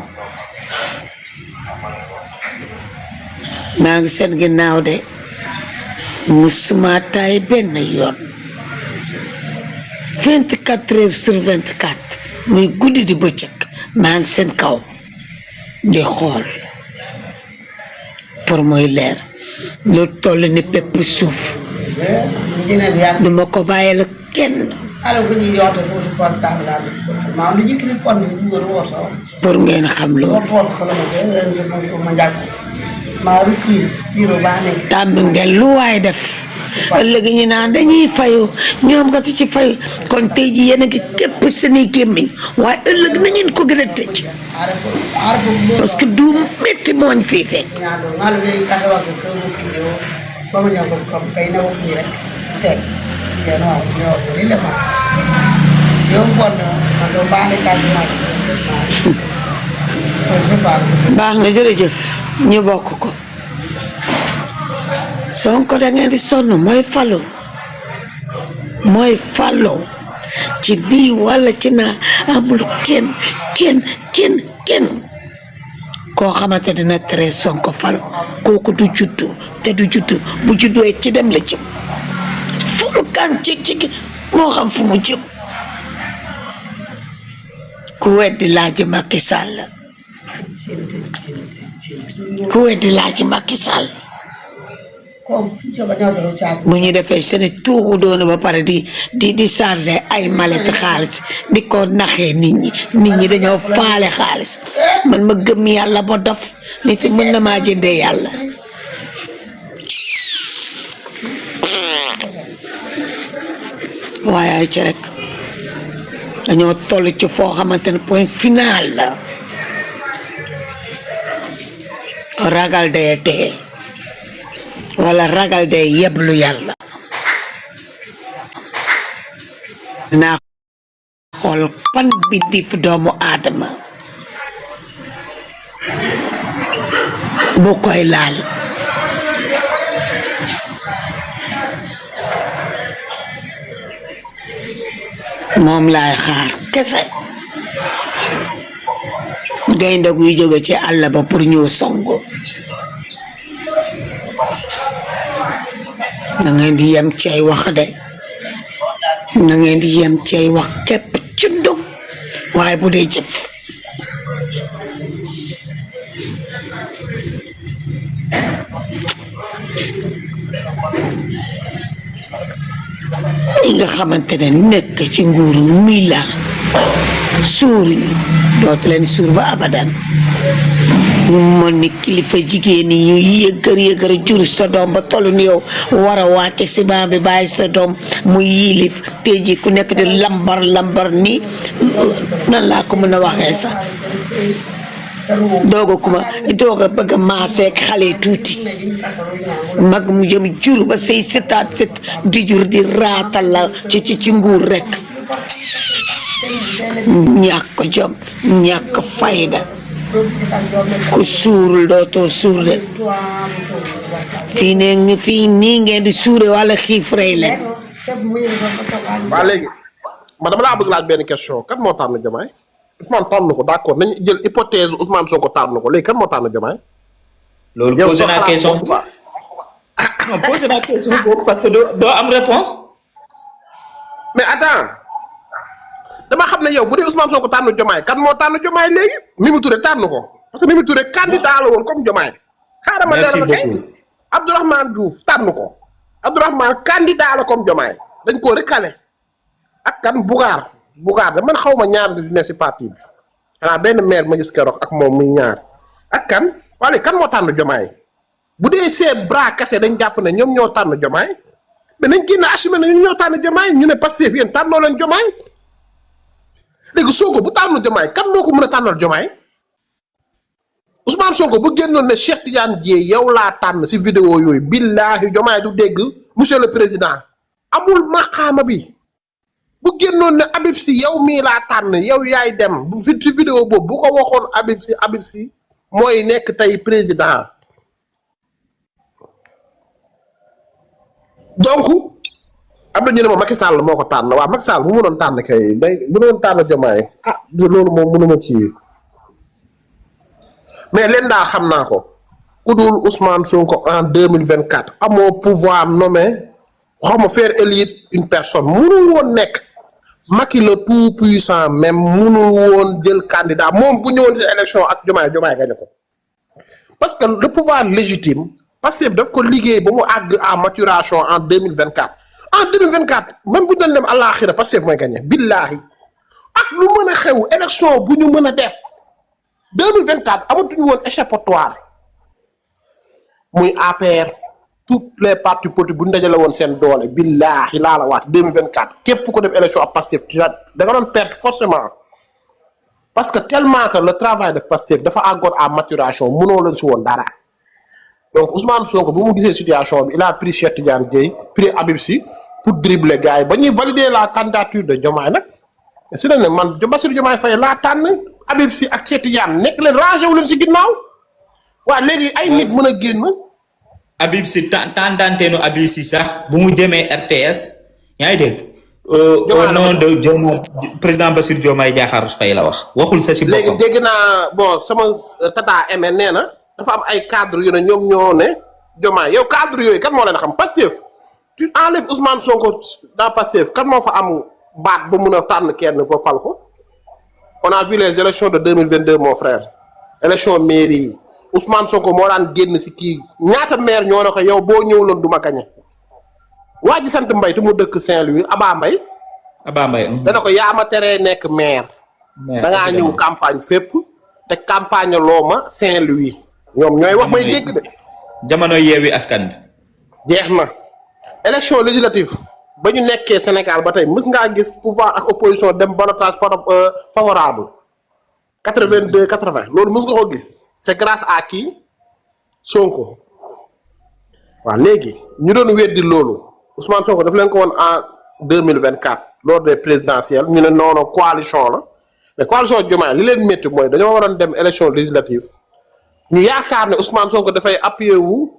Speaker 1: maa ngi seen ginnaaw de musuma taay benn yoon 24 heures sur 24 muy guddi di bëccëg maa ngi seen kaw di xool pour muy leer lu toll ni pepp suuf duma ko bàyyi la kenn pour ngeen xam loolu tàmm ngeen lu waay def ëllëg ñu naan dañuy fayu ñoom nga ci fayu kon tey ji yéen a ngi képp seeni gémmiñ waaye ëllëg na ngeen ko gën a tëj parce que du métti mooñ fii fekk baax na jërëjëf ñu bokk ko Sonko da ngeen di sonn mooy falu ci nii wala ci naa amul kenn koo xamante dina tere Sonko falu kooku du juddu te du juddu bu juddoo ci dem la jëm fulu kan ci moo xam fu mu jëm ku weddi laaj Macky Sall bu ñu defee seen tuuxu doonu ba pare di charger ay mallette xaalis di ko naxee nit ñi dañoo faale xaalis man ma gëm yàlla ba dof nit mën na maa jëndee yàlla waaye ci rek dañoo toll ci foo xamante ne point final la ragal dee dee wala ragal dee yeblu yàlla dinaa xool pan bi di fu doomu aadama bu koy laal moom laay xaar kese gaynde guy jóge ci àll ba pour ñëw songo na ngeen di yem ci ay wax de na ngeen di yem ci ay wax képp cundum waaye bu dee jëf li nga xamante ne nekk ci nguuru mila suuruñu dootu leen suur ba abadan ñu mën ni kilifa jigéen yi yëgër jur sa doom ba toll ni yow war a wàcce si baa bi bàyyi sa doom muy yilif tey ji ku nekk di lambar ni nan laa ko mën a waxee sax dooga bëgg a maaseek xale tuuti mag mu jëm jur ba say sëtaat sët di jur di raatal la ci nguur rek ñàkk jom ñàkk fayda ku suurul dootoo suur de fii nii ngeen di suure wala xiif rey leen.
Speaker 5: waa léegi ma dama laa bëgg laaj benn question kan moo tànn Diomaye Ousmane tànn ko d'accord nañu jël hypothèse Ousmane Sonko tànn ko léegi kan moo tànn Diomaye.
Speaker 2: loolu posé naa question non posé naa question boobu parce que doo am réponse
Speaker 5: mais attends dama xam ne yow bu dee Ousmane Sonko tànn Diomaye kan moo tànn Diomaye léegi Mimi Touré tànn ko parce que Mimi Touré candidat la woon comme Diomaye. xaaral ma
Speaker 2: merci
Speaker 5: leeral
Speaker 2: beaucoup
Speaker 5: kay Abdourahmane Diouf tànn ko Abdourahmane candidat la comme Diomaye dañ ko recalé ak kan Bougar de man xaw ma ñaar di ne si parti bi xanaa benn maire ma gis keroog ak moom muy ñaar ak kan wala kan moo tànn Diomaye bu dee see bras cassé dañ jàpp ne ñoom ñoo tànn Diomaye mais nañ génn assumé ne ñoom ñoo tànn Diomaye ñu ne Pastef yéen tànnoo leen Diomaye léegi Sonko bu tànn Diomaye kan moo ko mën a tànnal Diomaye Ousmane Sonko bu génnoon ne Cheikh Tidiane Dièye yow laa tànn si vidéo yooyu billaahi Diomaye du dégg monsieur le président amul maqaama bi bu génnoon ne Habib Sy yow mii laa tànn yow yaay dem bu fi ci vidéo boobu bu ko waxoon Habib Sy mooy nekk tey président donc am na ñu ne ma Macky Sall moo ko tànn waaw Macky Sall bu mu doon tànn kay bu doon tànn Diomaye loolu moom mënuma kii mais leen daal xam naa ko ku dul Ousmane Sonko en 2024 amoo pouvoir nommer xaw ma faire élire une personne mënul woon nekk Macky le tout puissant même mënul woon jël candidat moom bu ñëwoon si élection ak Diomaye gañe ko parce que le pouvoir légitime Pastef daf ko liggéey ba mu àgg à maturation en 2024 en 2024 même bu ñu doon dem àllaaxira Pastef mooy gagné billaahi ak lu mën a xew élection bu ñu mën a def 2024 amatuñu woon échappatoire muy APR tous les partis politiques bu ñu dajale woon seen doole billaahi laa la waat 2024 képp ko def élection ak Pastef da nga doon perdre forcément parce que tellement que le travail de Pastef dafa àggoon à maturation mënoo leen si woon dara. donc Ousmane Sonko bu mu gisee situation bi il a pris Cheikh Tidiane Dièye pris Habib Sy pour dribbler gars yi ba ñuy valider la candidature de Diomaye nag si la ne man Bassirou Diomaye Faye laa tànn Habib Sy ak Cheikh Tidiane nekk leen rangé wu leen si ginnaaw waaw léegi ay nit mën a génn.
Speaker 2: Habib Sy tàndanteenu Habib Sy sax bu mu demee RTS yaa ngi dégg. au nom de Diomaye président Bassirou Diomaye Diakhar Faye la wax waxul sa si boppam.
Speaker 5: léegi dégg naa bon sama tata Aimé nee na. dafa am ay cadre yu ne ñoom ñoo ne Diomaye yow cadre yooyu kan moo leen xam Pastef tu enlèves Ousmane Sonko dans Pastef kan moo fa am baat ba mun a tànn kenn fa fal ko on a vu les élections de 2022 mon frère élection mairie yi Ousmane Sonko moo daan génn si kii ñaata maire ñoo ne ko yow boo ñëwuloon du ma gañe waa ji sant Mbaye te mu dëkk Saint-Louis Aba Mbaye dana ko yaa ma teree nekk maire da ngaa ñëw campagne fépp te campagne loo ma Saint-Louis ñoom ñooy wax may dégg de.
Speaker 2: jamono yeewi askan bi.
Speaker 5: jeex na élection législative ba ñu nekkee Sénégal ba tey mës ngaa gis pouvoir ak opposition dem ballottage favorable 82 80 loolu mës nga ko gis c'est grâce à qui Sonko waaw léegi ñu doon weddi loolu Ousmane Sonko daf leen ko woon en 2024 lors des présidentielles ñu ne non coalition la mais coalition Diomaye li leen métti mooy dañoo waroon dem élection législative. ñu yaakaar ne Ousmane Sonko dafay appuyer wu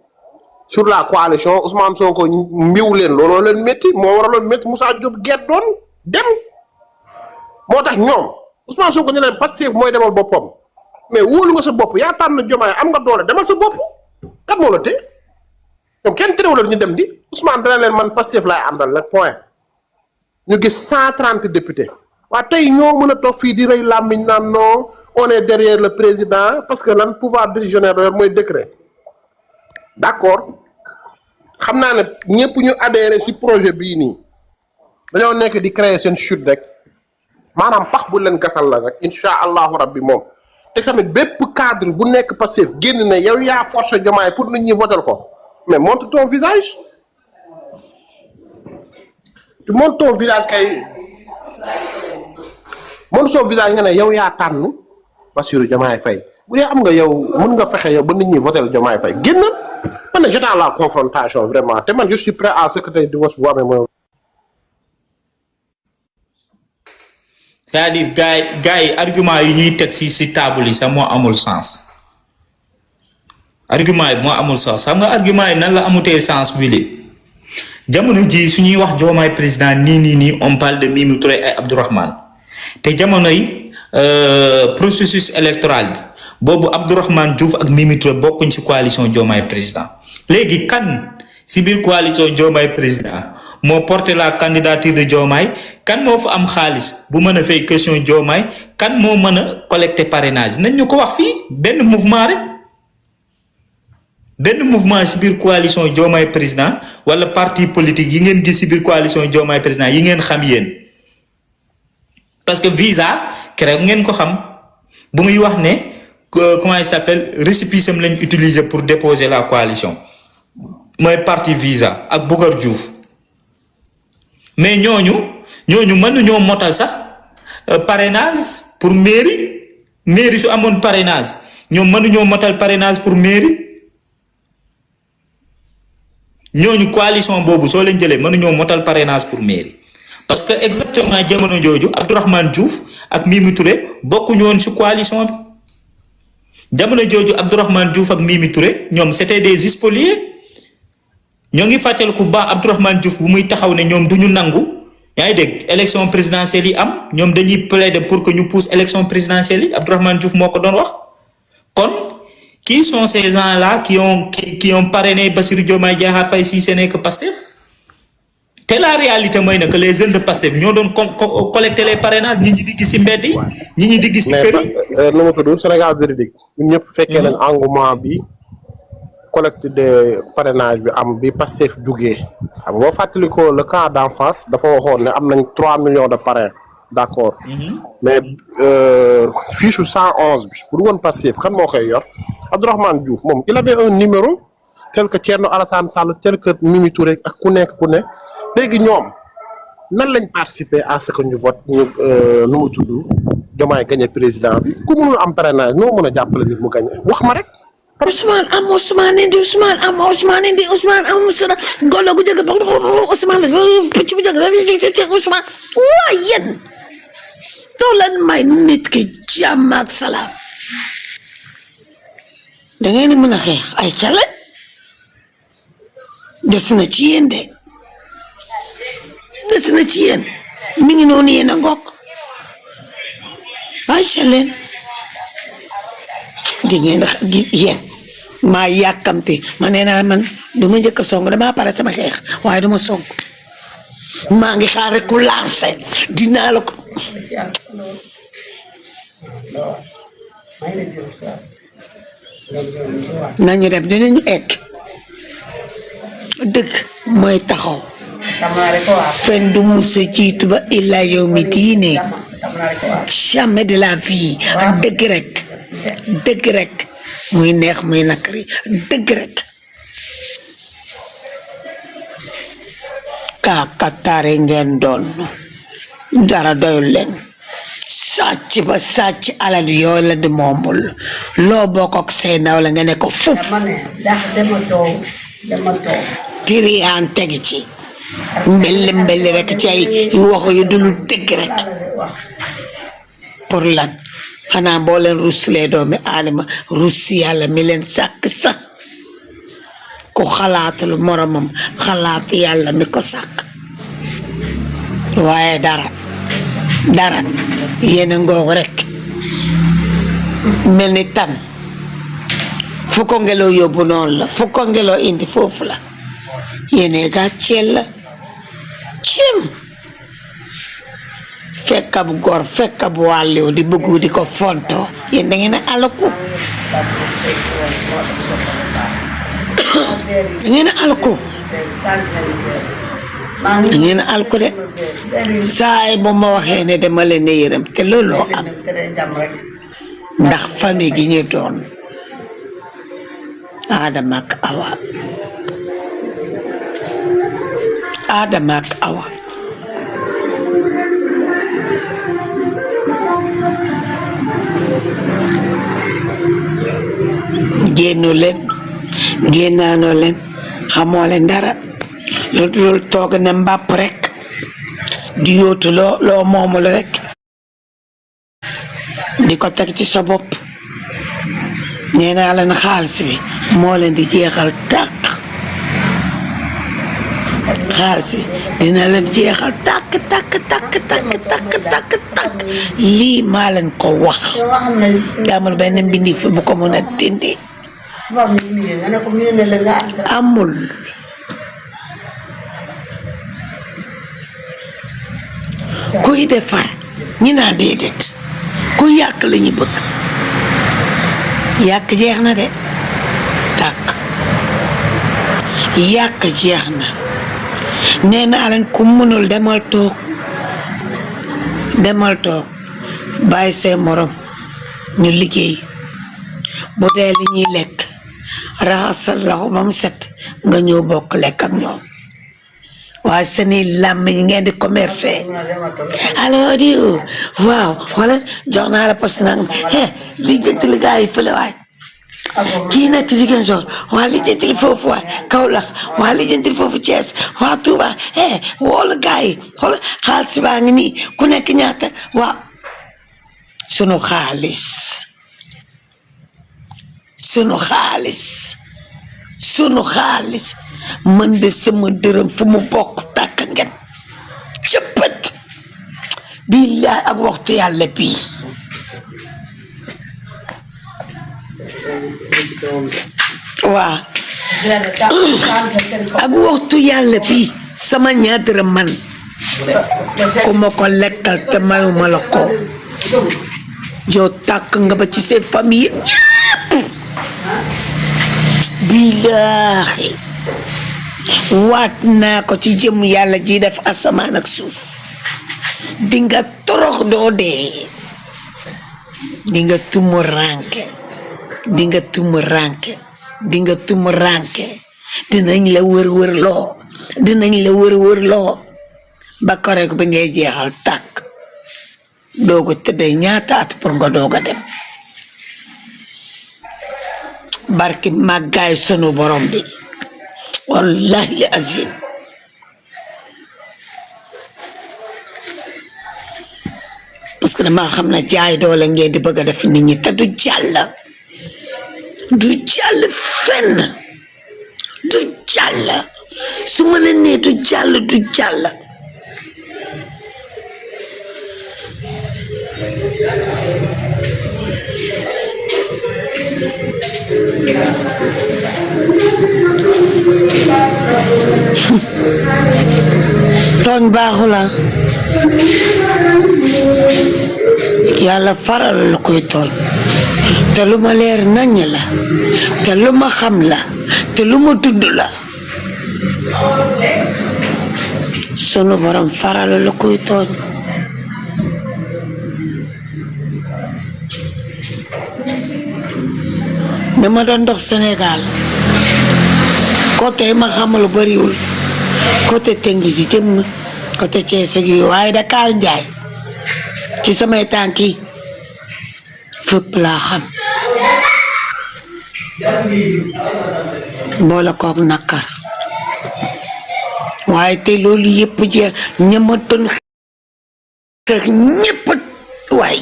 Speaker 5: sur la coalition Ousmane Sonko mbiw leen looloo leen métti moo waraloon métti Moussa Diop geddoon dem moo tax ñoom Ousmane Sonko ñu leen Pastef mooy demal boppam mais wóolu nga sa bopp yaa tànn Diomaye am nga doole demal sa bopp kat moo la té ñoom kenn terewul ñu dem di Ousmane dana leen man Pastef laay àndal nag point ñu gis 130 députés waa tey ñoo mën a toog fii di rëy làmmiñ naan non on est derrière le président parce que lan pouvoir décisionnaire la yor mooy décret d'accord xam naa ne ñëpp ñu adhéré ci projet bii nii dañoo nekk di créer seen chute rek maanaam pax bu leen gasal la rek incha allahu rabbi moom te tamit bépp cadre bu nekk Pastef génn ne yow yaa forcé Diomaye pour nit ñi voter ko mais montre ton visage tu montres ton visage kay montre son visage nga ne yow yaa tànn Bassirou Diomaye Faye bu dee am nga yow mën nga fexe yow ba nit ñi voter Diomaye Faye génn man ne j'attends la confrontation vraiment te man je suis prêt à ce que tey divorce bu amee mooy.
Speaker 2: c'est-à-dire gars yi argument yi ñuy teg si table yi sax moo amul sens argument yi moo amul sens xam nga argument yi nan la amutee sens bi li jamono ji su ñuy wax Diomaye président nii on parle de Mimi Touré ay Abdourahmane te jamono yi processus électoral bi boobu Abdourahmane Diouf ak Mimi Touré bokkuñ ci coalition Diomaye président léegi kan si biir coalition Diomaye président moo porté la candidature de Diomaye kan moo fa am xaalis bu mën a fay question Diomaye kan moo mën a collecter parrainage nañ ñu ko wax fii benn mouvement rek benn mouvement si biir coalition Diomaye président wala parti politique yi ngeen gis si biir coalition Diomaye président yi ngeen xam yéen parce que visa keroog ngeen ko xam bu muy wax ne comment il s'appelle récépissé am lañ utiliser pour déposer la coalition mooy parti visa ak Bougar Diouf mais ñooñu mënuñoo motal sax parrainage pour mairie su amoon parrainage ñoom mënuñoo motal parrainage pour mairie ñooñu coalition boobu soo leen jëlee mënuñoo motal parrainage pour mairie parce que exactement jamono jooju Abdourahmane Diouf ak Mimi Touré bokkuñu woon ci coalition bi jamono jooju Abdourahmane Diouf ak Mimi Touré ñoom c'était des spoliés ñoo ngi fàttaliku ba Abdourahmane Diouf bu muy taxaw ne ñoom du ñu nangu yaa ngi dégg élection présidentielle yi am ñoom dañuy plaider pour que ñu pousse élection présidentielle yi Abdourahmane Diouf moo ko doon wax kon qui sont ces gens-là qui ont parrainé Bassirou Diomaye Diakhar Faye si ce n'est que Pastef te la réalité mooy ne que les jeunes de Pastef ñoo doon collecter les parrainages ñi di gis si mbedd yi ñi di gis si kër yi.
Speaker 5: mais nu mu tudd Sénégal véridique ñun ñëpp fekkee nañ engouement bi. collecte de parrainage bi am bi Pastef jugee xam nga boo fàttalikoo le camp d'en face dafa waxoon ne am nañ 3 millions de parrains d'accord mais fiche 111 bi pour woon Pastef kan moo koy yor Abdourahmane Diouf moom il avait un numéro tel que Thierno Alassane Sall tel que Mimi Touré ak ku nekk léegi ñoom nan lañ participer à ce que ñu vote ñu nu mu tudd Diomaye gagné président bi ku mënul am parrainage noo mën a jàppale nit mu gagné wax ma rek.
Speaker 1: Ousmane am Ousmane indi Ousmane am Ousmane indi Ousmane am Ousmane golo gu jóge Ousmane picc bu jóge Ousmane waa yéen doo leen may nit ki jàmm ak salaam da ngeen di mën a xeex ay cale des na ci yéen de des na ci yéen mi ngi noonu yéen a ngokk bàyyi leen di ngeen yéen maa yàkkamte ma nee naa man du ma njëkk a song damaa pare sama xeex waaye du ma song maa ngi xaar rek ku lancé dinaa la ko nañu dem dinañu egg dëgg mooy taxaw fen du musa jiitu ba illa yow mi diine jamais de la vie dëgg rek muy neex muy nakari dëgg rek kaakataare ngeen doon dara doyul leen sàcc ba sàcc alal yoo la di moomul loo bokk ak say naw la nga ne ko fuf tiriyaan tegi ci mbelli rek ci ay waxu yu dul dëgg rek pour lan xanaa boo leen ruslee doomi aadama rus yàlla mi leen sàkk sax ku xalaatul moromam xalaat yàlla mi ko sàkk waaye dara yéen a ngoog rek mel ni tan fu ko ngelaw yóbbu noonu la fu ko ngelaw indi foofu la yéene gàcceel la cim fekk ab góor fekk ab wàlliw di bëggu di ko fonto yéen da ngeen a alaku da ngeen a alaku da ngeen a alaku de saay bu ma waxee ne dama leen ne yërëm te looloo am ndax famille gi ñu doon Adama ak Awa Adama ak Awa génnu leen génnaanoo leen xamoo leen dara loolu toog ne mbàpp rek di yóotu loo moomul rek di ko teg ci sa bopp nee naa leen xaalis bi moo leen di jeexal tàkk xaalis bi dina leen jeexal tàkk lii maa leen ko wax amul benn mbindi fi bu ko mën a dindi amul kuy defar ñi naa déedéet ku yàq la ñu bëgg yàq jeex na de tàkk yàq jeex na nee naa leen ku mënul demal toog bàyyi say morom ñu liggéey bu dee li ñuy lekk raxasal loxo ba mu set nga ñëw bokk lekk ak ñoom waaye seeni làmmiñ ngeen di commercé alors diw waaw wala jox naa la poste nag li jënt li gaa yi fële waay kii nekk Ziguinchor waa li jënt li foofu waay Kaolack waa li jënt li foofu Thiès waa Touba woola gaa yi xool xaalis baa ngi nii ku nekk ñaata waa sunu xaalis man de sama dërëm fu mu bokk tàkk ngeen cëppat billaay ak waxtu yàlla bii waa ak waxtu yàlla bii sama ñaar dërëm man ku ma ko lekkal te mayuma la ko yow tàkk nga ba ci seen famille ñépp billaahi waat naa ko ci jëm yàlla ji def asamaan ak suuf dinga torox doo dee dinga tumu ranke dinañ la wër loo ba korek bi ngay jeexal tàkk dooga tëddee ñaata at pour nga dooga dem barki màggaay sunu borom bi wallahi azim parce que dama xam ne jaay doole ngeen di bëgg a def nit ñi te du jàll fenn du jàll su ma leen nee du jàll tooñ baaxu la yàlla faral la koy tooñ te lu ma leer nañ la te lu ma xam la te lu ma tudd la sunu borom faral la koy tooñ dama doon dox Sénégal côté ma xamul bariwul côté Tëngéej ji jëm côté Thiès gi waaye Dakar Njaay ci samay tànk yi fépp laa xam boole koog nakar waaye te loolu yëpp jeex ñamatoon xeex ñëpp waay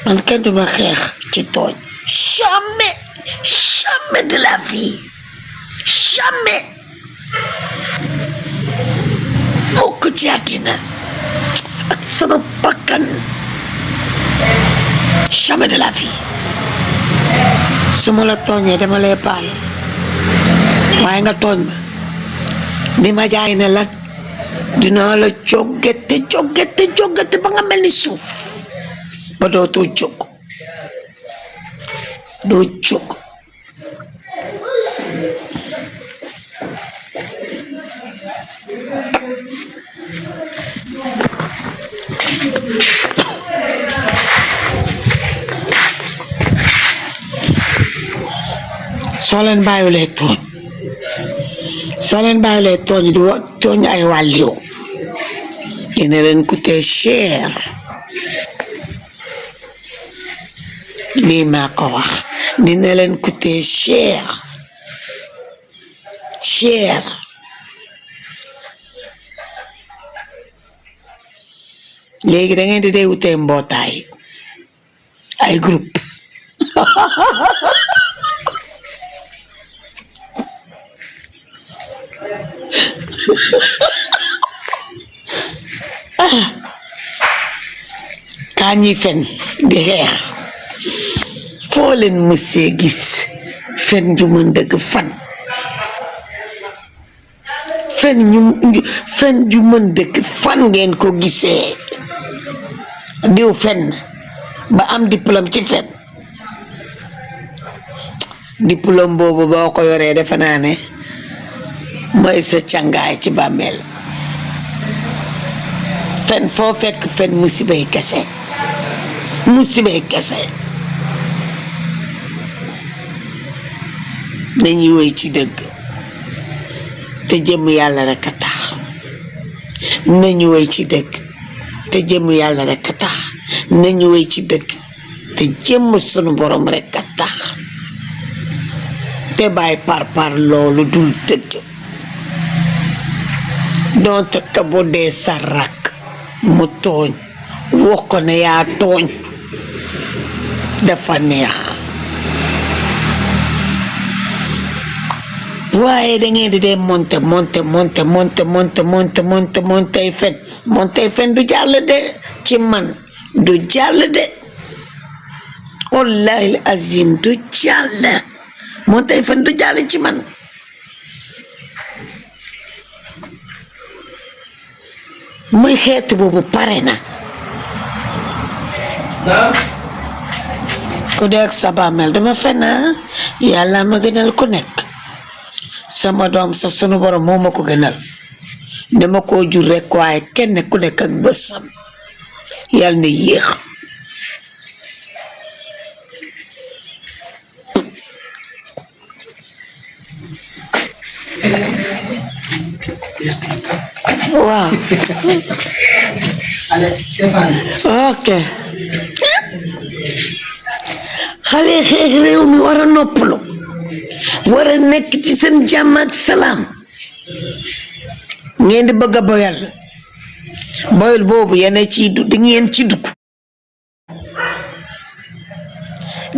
Speaker 1: man kenn du ma xeex ci tooñ jamais de la vie jamais mukk ci àddina ak sama bakkan jamais de la vie su ma la tooñee dama lay baal waaye nga tooñ ma di ma jaay ne lan dinaa la joggete ba nga mel ni suuf ba dootoo jóg doo jóg soo leen bàyyiwulee tooñ di tooñ ay wàlliw dina leen coûter cher lii maa ko wax dina leen coûter cher léegi da ngeen di dee wutee mbootaay ay groupe kaa ñi fen di xeex foo leen mësee gis fen ju mën dëgg fan fen ju mën dëgg fan ngeen ko gisee diw fen ba am diplôme ci fen diplôme boobu boo ko yoree defe naa ne mooy sa càngaay ci bàmmeel fen foo fekk fen musibay kese nañuy woy ci dëgg te jëm yàlla rek a tax nañu woy ci dëgg te jëm yàlla rek a tax nañu woy ci dëgg te jëm sunu borom rek a tax te bàyyi par loolu dul dëgg doonte ka bu dee sa rakk mu tooñ wax ko ne yaa tooñ dafa neex waaye da ngeen di dee monte fen du jàll de ci man du jàll de wallahi azim du jàll monte fen du jàll ci man muy xeetu boobu pare na ku dee ak sa bàmmeel dama fena yàlla ma gënal ku nekk sama doom sa sunu borom moo ma ko gënal dama koo jur rek waaye kenn ku nekk ak bësam yàlla na yéex waaw ok xale xeex réew mi war a noppalu war a nekk ci seen jàmm ak salaam ngeen di bëgg a boyal boobu yéen ci di ngeen ci dugg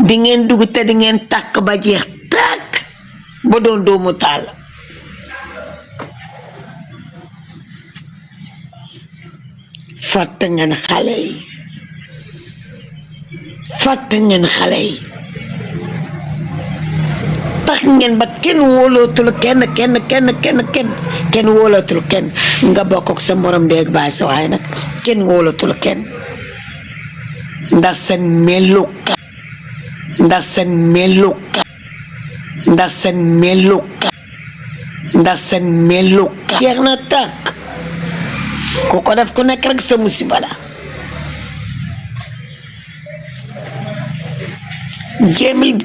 Speaker 1: di ngeen dugg te di ngeen tàkk ba jeex tàkk ba doon doomu taal fàtte ngeen xale yi tax ngeen ba kenn wóolootul kenn wóolootul kenn nga bokk ak sa morom deeg baay sa waaye nag kenn wóolootul kenn ndax seen meluka jeex na tàkk ku ko def ku nekk rek sa musiba la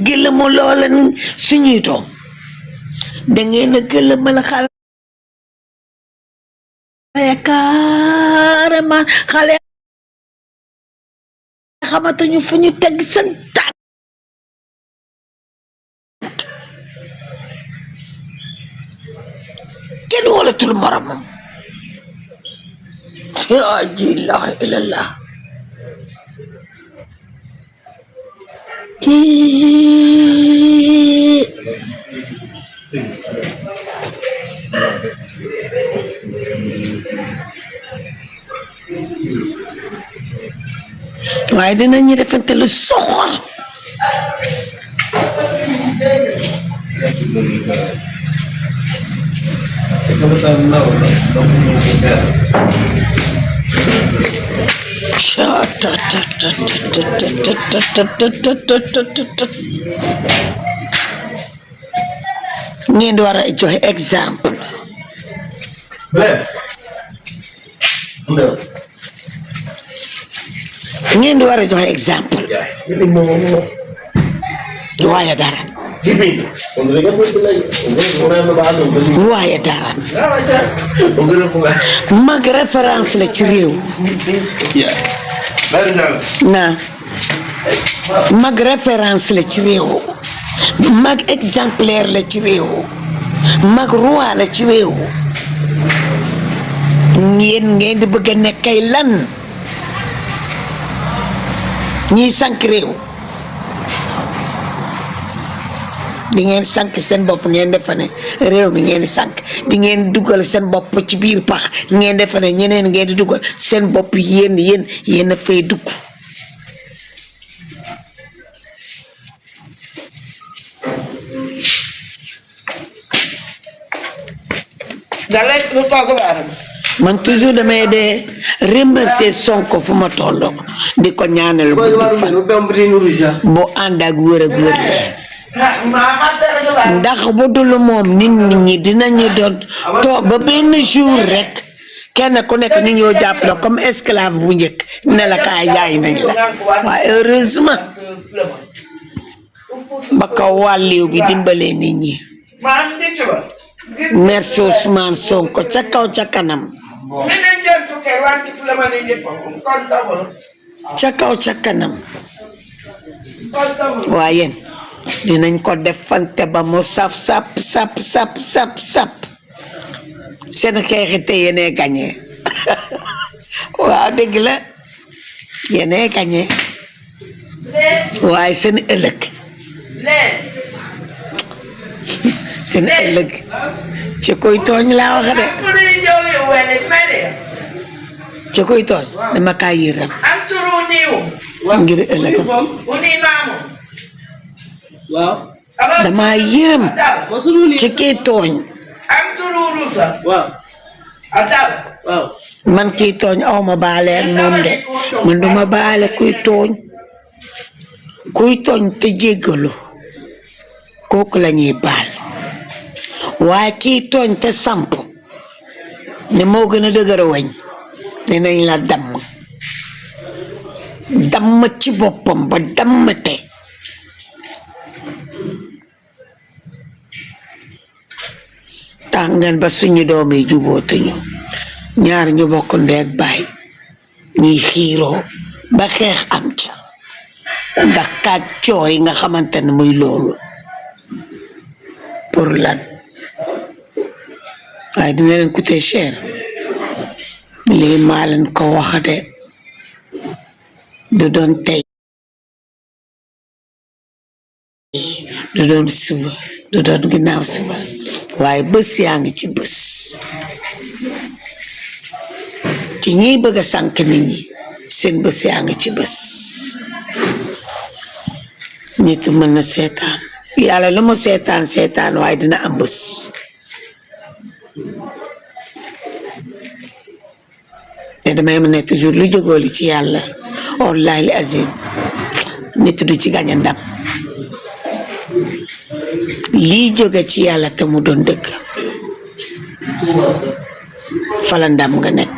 Speaker 1: gëlëmu loola suñuy doom dangeen a gëlëmal xale carrément xale xamatuñu fu ñu teg seen tànk kenn wóolatul moromam la ilaha illallah waaye dinañu defante lu soxor ngeen di war a joxe exemple ngeen di war a joxe exemple waaye dara waaye dara mag référence la ci réew na mag référence la ci réew mag exemplaire la ci réew mag roi la ci réew ngeen di bëgg a nekkay lan ñiy sànq réew di ngeen sànq seen bopp ngeen defa ne réew mi ngeen di sànq di ngeen dugal seen bopp ci biir pax ngeen defa ne ñeneen ngeen di dugal seen bopp yéen a fay dugg man toujours damay de remercier Sonko fu ma tolloo di ko ñaanal bu ànd ak wër la ndax bu dul moom nit ñi dinañu doon toog ba benn jour rek kenn ku nekk ni ñoo jàpp la comme esclave bu njëkk ne la kaay jaay nañ la waaye heureusement ba ko wàlliw bi dimbalee nit ñi merci Ousmane Sonko ca kaw ca kanam ca kaw ca kanam waaye dinañ ko defante ba mu sap seen xeexi te yéenee gañe waaw dëgg la yéenee gañe waaye seen ëllëg ci koy tooñ laa wax de ci koy tooñ dama kaa yëram ngir ëllëgam dama yërëm ci kii tooñ man kii tooñ aw ma baale ak moom de man duma baale kuy tooñ te jéggalu kooku la ñuy baal waaye kii tooñ te samp ne moo gën a dëgër wañ dinañ la damm ci boppam ba dammate tax ngeen ba suñu doom yi jubootuñu ñaar ñu bokk ndeeg baay ñuy xiiroo ba xeex am ca ndax kàccoor yi nga xamante ne muy loolu pour lan waaye dina leen coûter cher lii maa leen ko waxate du doon tey du doon suba du doon ginnaaw suba waaye bés yaa ngi ci bés ci ñiy bëgg a sànq nit ñi seen bés yaa ngi ci bés nit mën na seetaan yàlla lu mu seetaan waaye dina am bés te damay ma ne toujours lu jógooli ci yàlla wallahi li azim nit du ci gañ a ndam lii jóge ci yàlla te mu doon dëgg fala ndam nga nekk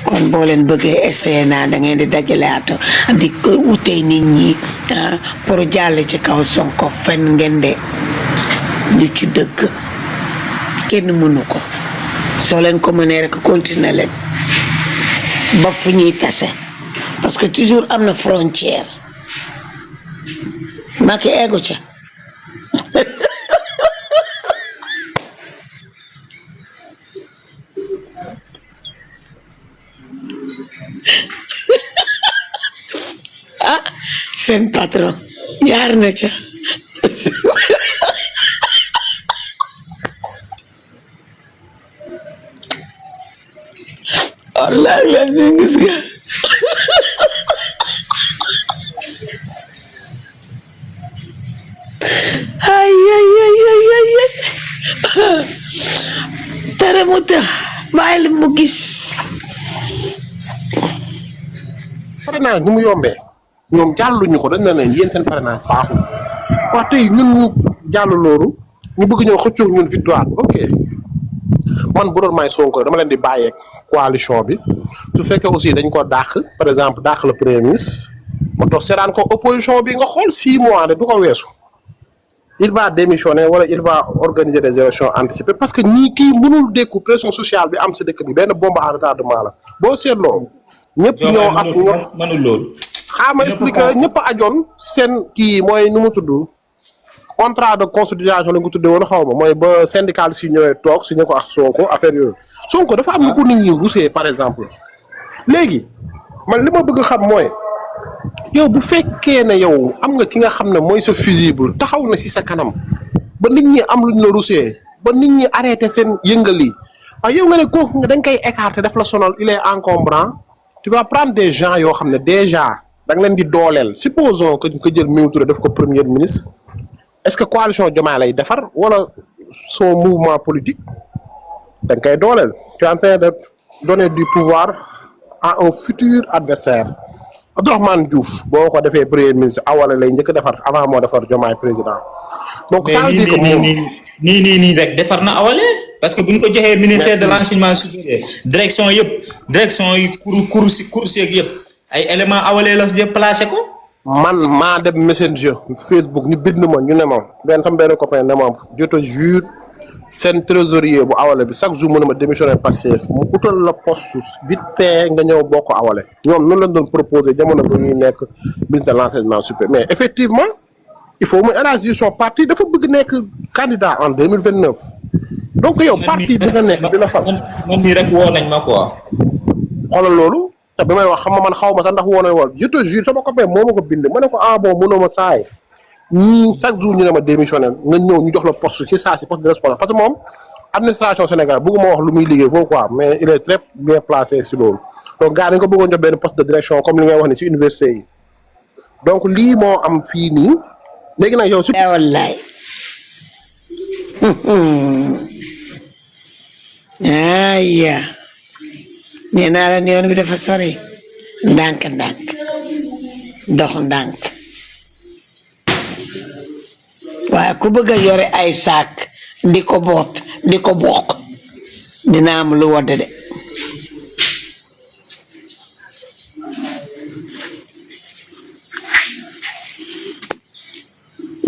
Speaker 1: kon boo leen bëggee essayé naa da ngeen di dajale ato di ko utee nit ñi pour jàll ci kaw Sonko fen ngeen de lu ci dëgg kenn mënu ko soo leen ko mënee rek continuer leen ba fu ñuy tase parce que toujours am na frontière Macky eggu ca seen patron jaar na ca wallahi la gis nga gis.
Speaker 5: parrainage ni mu yombee ñoom jàlluñu ko dañ ne leen yéen seen parrainage baaxul wax tey ñun ñu jàll loolu ñu bëgg ñoo xëccoo ñun victoire ok man bu doon may Sonko dama leen di bàyyeeg coalition bi su fekkee aussi dañ ko dàq par exemple dàq le premier ministre ma toog seetaan ko opposition bi nga xool 6 mois de du ko weesu il va démissionner wala il va organiser des élections anticipées parce que ñii kii mënul dékku pression sociale bi am si dëkk bi benn bombe à retardement la boo seetloo ñëpp ñoo ak
Speaker 2: mënul loolu.
Speaker 5: xaama expliqué ñëpp a ajoon seen kii mooy nu mu tudd contrat de constitution la nga ko tuddee woon xaw ma mooy ba syndical si ñëwee toog si ñu ko ak Sonko affaire yooyu Sonko dafa am na ko nit ñi rusee par exemple léegi man li ma bëgg xam mooy yow bu fekkee ne yow am nga ki nga xam ne mooy sa fusible taxaw na si sa kanam ba nit ñi am luñ la rusee ba nit ñi arrêté seen yëngal yi waaye yow nga ne kooku nga dañ koy écarter daf la sonal il est encombrant tu vas prendre des gens yoo xam ne déjà da nga leen di dooleel supposons que ñu ko jël Mimi Touré def ko premier ministre est-ce que coalition Diomaye lay defar wala son mouvement politique da nga koy dooleel tu es en train de donner du pouvoir à un futur adversaire Abdourahmane Diouf boo ko defee premier ministre awale lay njëkk defar avant moo defar Diomaye président donc ça veut dire que moom
Speaker 2: nii rek defar na awale parce que bu ñu ko joxee ministère de l'enseignement supérieur direction yi cours yeeg yëpp ay éléments awale la yëpp placé ko.
Speaker 5: man maa dem messenger Facebook ñu bind ma ñu ne ma sama benn copain ne ma je te jure seen trésorier bu awale bi chaque jour mu ne ma démissionner Pastef mu utal la poste vite fait nga ñëw bokk awale ñoom noonu lañ doon proposé jamono ba ñuy nekk ministre de l'enseignement supérieur mais effectivement il faut mu élargir son parti dafa bëgg nekk candidat en 2029 donc yow parti bi nga nekk dina fal
Speaker 2: man mii rek woo nañ ma quoi.
Speaker 5: xoolal loolu te bi may wax xam nga man xaw ma sax ndax woo nañ woon je te jure sama copain moo ma ko bind ma ne ko ah bon mënoo ma saay ñii chaque jour ñu ne ma démissionné nga ñëw ñu jox la poste ci saa si poste de responsable parce que moom administration Sénégal bëgguma wax lu muy liggéey foofu quoi mais il est très bien placé si loolu donc gars dañ ko bëggoon jox benn poste de direction comme li ngay wax ni ci université yi donc lii moo am fii nii léegi nag yow si
Speaker 1: wallaay aya nee naa la yoon bi dafa sori ndànk dox ndànk waaye ku bëgg a yore ay saak di ko boot di ko bokk dina am lu wodd de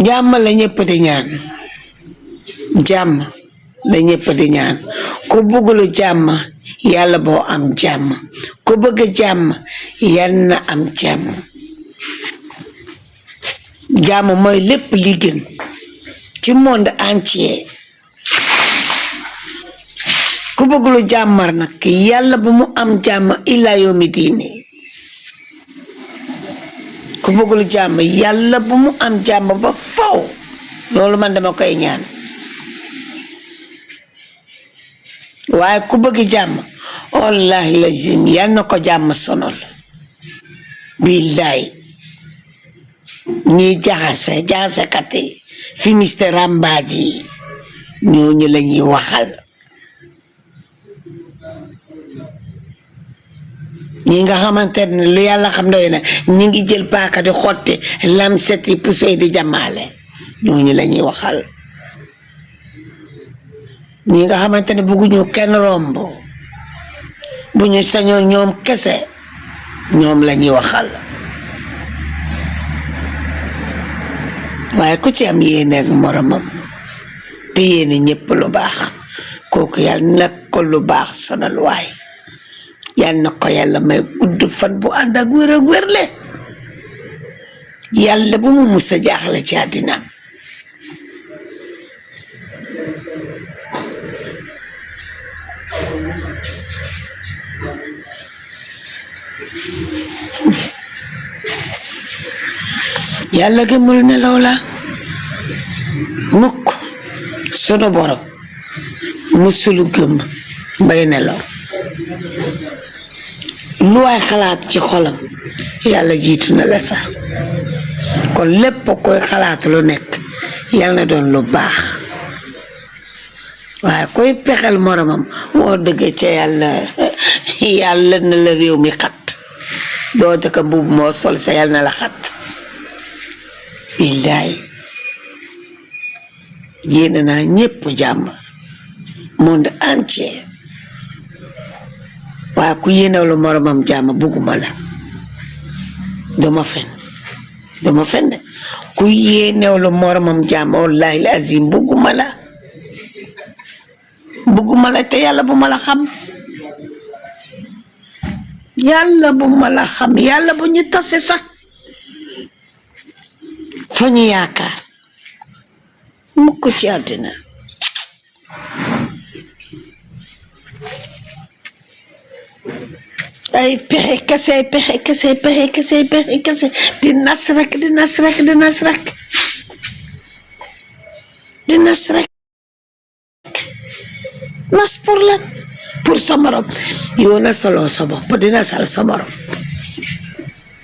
Speaker 1: jàmm la ñëpp di ñaan jàmm la ñëpp di ñaan ku bëggulu jàmm yàlla boo am jàmm ku bëgg jàmm yal na am jàmm jàmm mooy lépp li gën ci monde entier ku bëggulu jàmmar nag yàlla bu mu am jàmm illa yawmi diini ku bëggulu jàmm yàlla bu mu am jàmm ba faw loolu man dama koy ñaan waaye ku bëgg jàmm wallahi lazim yal na ko jàmm sonal billaay ñiy jaxasekat yi fi mister rambaaj yi ñooñu la ñuy waxal ñi nga xamante ne lu yàlla xam doy na ñi ngi jël paaka di xotti lamset yi puso yi di jamaale ñooñu la ñuy waxal ñi nga xamante ne bëgguñu kenn romb bu ñu sañoon ñoom kese ñoom la ñuy waxal waaye ku ci am yéene ak moromam te yéene ñëpp lu baax kooku yàlla na ko lu baax sonal waay yàlla na ko yàlla may gudd fan bu ànd ak wér ak wérle yàlla bu mu mus a jaaxle ci àddina yàlla gëmul nelaw la mukk sunu borom musulu gëm bay nelaw lu waay xalaat ci xolam yàlla jiitu na la sax kon lépp koy xalaat lu nekk yàlla na doon lu baax waaye koy pexel moromam moo dëgg ca yàlla na la réew mi xat doo dëkk mbubb moo sol sa yàlla na la xat billaay yéene naa ñépp jàmm monde entier waaye ku yéenewlu moromam jàmm bugguma la dama fen de ku yéenewlu moromam jàmm wallahi la azim bugguma la te yàlla bu ma la xam yàlla bu ma la xam yàlla bu ñu tase sax fa ñu yaakaar mukk ci àddina ay pexe kese di nas rek nas pour la pour sa morom yow na solo sa bopp dina sal sa morom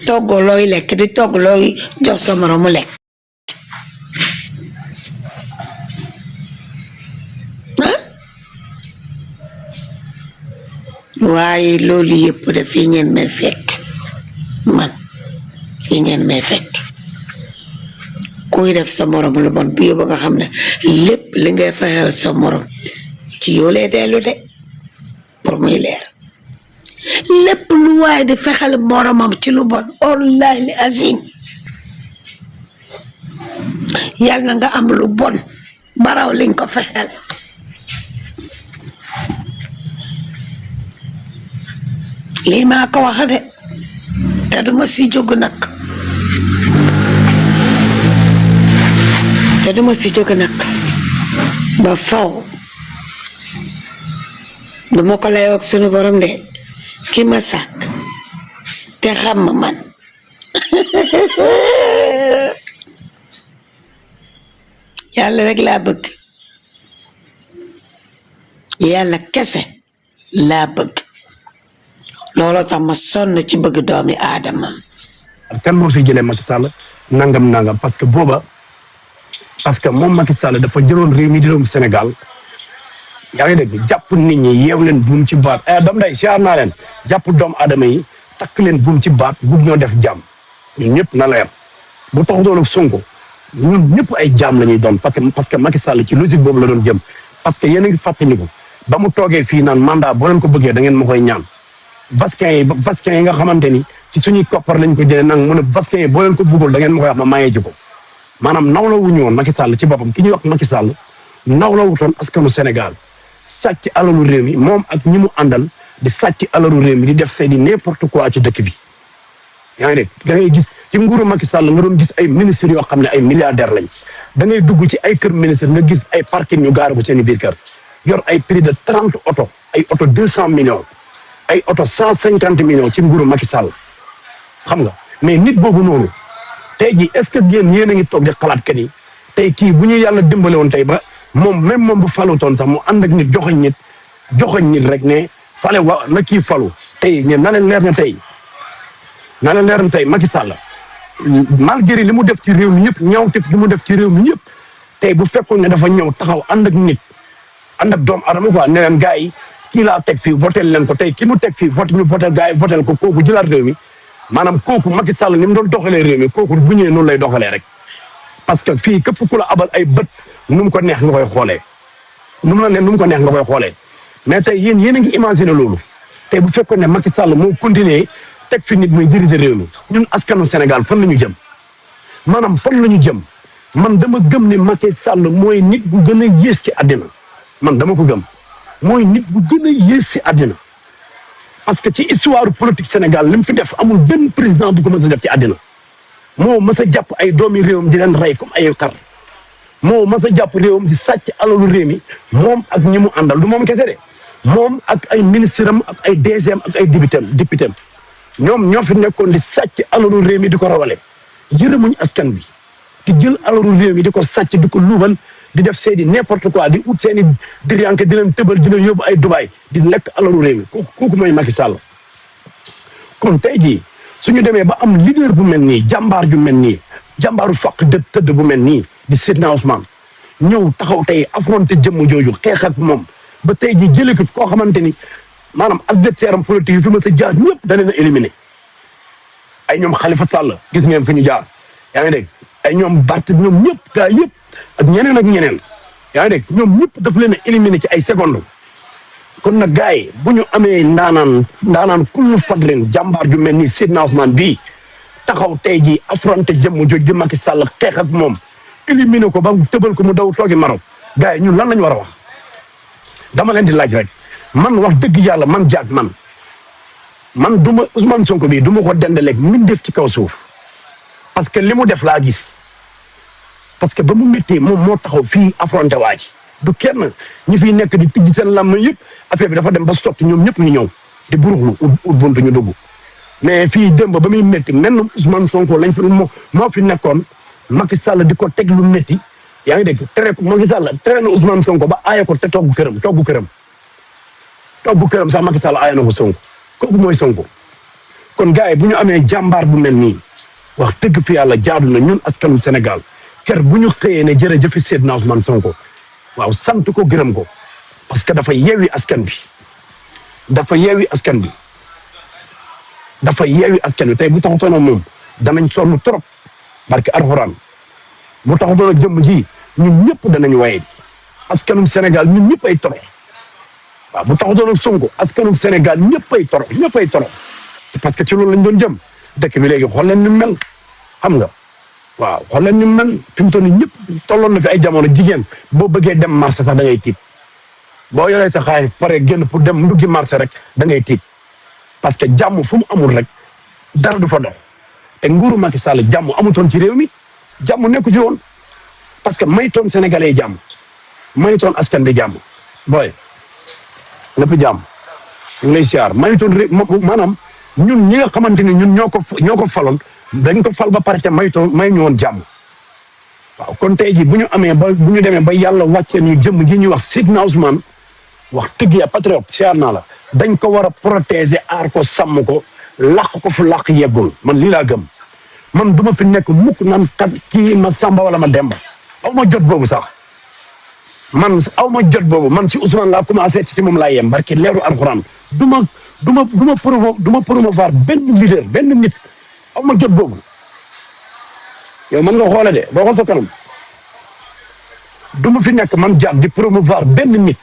Speaker 1: togg looy lekk di togg looy jox sa morom mu lekk waaye loolu yëpp de fii ngeen may fekk kuy def sa morom lu bon bi ba nga xam ne lépp li ngay fexeel sa morom ci yow lay dellu de pour muy leer lépp lu waay di fexeel moromam ci lu bon wallahi li azim yal na nga am lu bon baraw liñ ko fexeel lii maa ko wax de te duma si jóg nag ba faw duma ko lay wax sunu borom de ki ma sàkk te xam ma man yàlla rek laa bëgg yàlla kese laa bëgg looloo tax ma sonn ci bëgg doomi aadama
Speaker 6: kan moo fi jëlee Macky Sall nangam parce que moom Macky Sall dafa jëloon réew mi di réewum Sénégal yaa ngi dégg jàpp nit ñi yeew leen buum ci baat dam day siyaar naa leen jàpp doomu aadama yi takk leen buum ci baat bugg ñoo def jàmm ñun ñëpp na leer bu tax doon ak Sonko ñun ñëpp ay jaam la ñuy doon parce que Macky Sall ci logique boobu la doon jëm parce que yéen a ngi fàttaliku ba mu toogee fii naan mandat boo leen ko bëggee da ngeen ma koy ñaan vasquin yi nga xamante ni ci suñuy koppar lañ ko jëlee nag mu ne vasquin yi boo leen ko bëggul da ngeen ma koy wax ma mayee ji ko maanaam nawla wuñu woon Macky Sall ci boppam ki ñuy wax Macky Sall nawla wutoon askanu Sénégal sàcc alalu réew mi moom ak ñi mu àndal di sàcc alalu réew mi di def seeni n'importe quoi ci dëkk bi yaa ngi dégg da ngay gis ci nguuru Macky Sall nga doon gis ay ministres yoo xam ne ay milliardaires lañ da ngay dugg ci ay kër ministre nga gis ay parking ñu gaara ko seen biir kër yor ay prix de 30 oto ay oto 200 millions ay oto 150 millions ci nguuru Macky Sall xam nga mais nit boobu noonu tey jii est-ce que yéen a ngi toog di xalaat que ni tey kii bu ñu yàlla dimbale woon tey ba moom bu falutoon sax mu ànd ak nit joxoñ nit rek ne fale wa na kii falu tey na leen leer na tey Macky Sall malgré li mu def ci réew mi ñëpp ñaawteef li mu def ci réew mi ñëpp tey bu fekkoon ne dafa ñëw taxaw ànd ak nit ànd ak doomu adama quoi ne leen gars yi kii laa teg fii votel leen ko tey ki mu teg fii ñu votel gars yi votel ko kooku jëlaat réew mi maanaam kooku Macky Sall ni mu doon doxalee réew mi kooku bu ñëwee noonu lay doxalee rek parce que fii képp ku la abal ay bët nu mu ko neex nga koy xoolee nu mu ko neex nga koy xoolee mais tey yéen a ngi imaginer loolu tey bu fekkoon ne Macky Sall moo continuer teg fi nit muy diriger réew mi ñun askanu Sénégal fan la ñu jëm maanaam fan la ñu jëm man dama gëm ne Macky Sall mooy nit bu gën a yées ci àddina man dama ko gëm mooy nit bu gën a yées ci àddina parce que ci histoire politique Sénégal li mu fi def amul benn président bu ko mës a def ci àddina moo mës a jàpp ay doomi réewam di leen rey comme ay xar moo mës a jàpp réewam di sàcc alalu réew mi moom ak ñi mu àndal du moom kese de moom ak ay ministre am ak ay DG am ak ay député ñoom ñoo fi nekkoon di sàcc alalu réew mi di ko rawale yërëmuñ askan bi di jël alalu réew mi di ko sàcc di ko luubal di def seeni n'importe quoi di ut seeni diriyanke di leen tëbal di leen yóbbu ay Dubaï di lekk alalu réew mi kooku mooy Macky Sall kon tey jii suñu demee ba am leader bu mel nii jàmbaar ju mel nii jàmbaaru faq tëdd bu mel nii di Seydina Ousmane ñëw taxaw tey affronté jëmm jooju xeex ak moom ba tey ji jëlee ko koo xamante ni maanaam adversaire am politique yi fi ma sa jaar ñëpp da leen a éliminé ay ñoom Khalifa Sall gis ngeen fi ñu jaar yaa ngi dégg ay ñoom Bart ñoom ñëpp gaa yëpp ak ñeneen yaa ngi dégg ñoom ñëpp daf leen a éliminé ci ay secondes kon nag gars yi bu ñu amee ndaanaan kullu fadlin jàmbaar ju mel ni Seydina Ousmane bii taxaw tey jii affronté jëmm jooju di Macky Sall xeex ak moom éliminé ko ba tëbal ko mu daw toogi Maroc gars yi ñun lan la ñu war a wax dama leen di laaj rek man wax dëgg yàlla man jaag man du ma Ousmane Sonko bii du ma ko dendaleeg min def ci kaw suuf parce que li mu def laa gis parce que ba mu méttee moom moo taxaw fii affronté waa ji du kenn ñi fiy nekk di tijji seen lam yëpp affaire bi dafa dem ba sotti ñoom ñëpp ñu ñëw di buruxlu ut buntu ñu dugg mais fii démb ba muy métti menn Ousmane Sonko lañ fi moo fi nekkoon Macky Sall di ko teg lu métti yaa ngi dégg tere ko Macky Sall tere na Ousmane Sonko ba aaye ko te togg këram sax Macky Sall aaye na ko Sonko kooku mooy Sonko kon gars yi bu ñu amee jàmbaar bu mel nii wax dëgg fi yàlla jaadu na ñun askanu Sénégal kër bu ñu xëyee ne jërëjëf Seydina Ousmane Sonko waaw sant ko gërëm ko parce que dafa yeewi askan bi tey bu taxutoon ak moom danañ sonn trop barke alxuraan bu taxutoon ak jëmm ji ñun ñëpp danañ waye askanum Sénégal ñun ñëpp ay torox waaw bu taxutoon ak Sonko askanum Sénégal ñëpp ay torox parce que ci loolu lañ doon jëm dëkk bi léegi xool leen ni mel xam nga waaw xool leen ni mel fi mu toll nii ñëpp tolloon na fi ay jamono jigéen boo bëggee dem marché sax da ngay tiit boo yoree sa xaalis pare génn pour dem nduggi marché rek da ngay tiit parce que jàmm fu mu amul rek dara du fa dox te nguuru Macky Sall jàmm amutoon ci réew mi jàmm nekku fi woon parce que maytoon sénégalais yi jàmm maytoon askan bi jàmm booy lépp jàmm ñu ngi lay siyaar maytoon maanaam ñun ñi nga xamante ni ñun ñoo ko faloon dañ ko fal ba pare te may ñu woon jàmm waaw kon tey jii bu ñu demee ba yàlla wàccee ñu jëmm ji ñuy wax Seydina Ousmane wax dëgg ya patriote siyaar naa la dañ ko war a protéger aar ko sàmm ko làq ko fu làq yeggul man lii laa gëm man du ma fi nekk mukk naan kat kii ma sàmba wala ma demba aw ma jot boobu sax man si Ousmane laa commencé ci moom laa yem barki leeru alxuraan du ma promouvoir benn leader benn nit aw ma jot boobu yow man nga xoole de boo xool sa kanam du ma fi nekk man jaag di promouvoir benn nit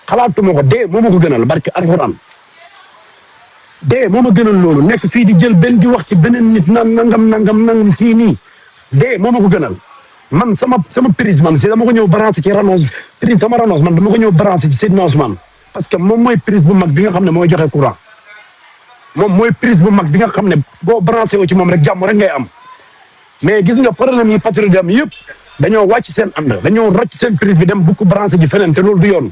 Speaker 6: xalaatuma ko dee moo ma ko gënal barki alxuraan dee moo ma gënal loolu nekk fii di jël benn di wax ci beneen nit nangam kii nii dee moo ma ko gënal man sama prise man si dama ko ñëw branché ci Ranos prise sama Ranos man dama ko ñëw branché ci Seydina Ousmane parce que moom mooy prise bu mag bi nga xam ne mooy joxe courant moom mooy prise bu mag bi nga xam ne boo branché wu ci moom rek jàmm rek ngay am mais gis nga problème yi patriote am yëpp dañoo wàcc seen ànd dañoo rocc seen prise bi dem bu ko branché ji feneen te loolu du yoon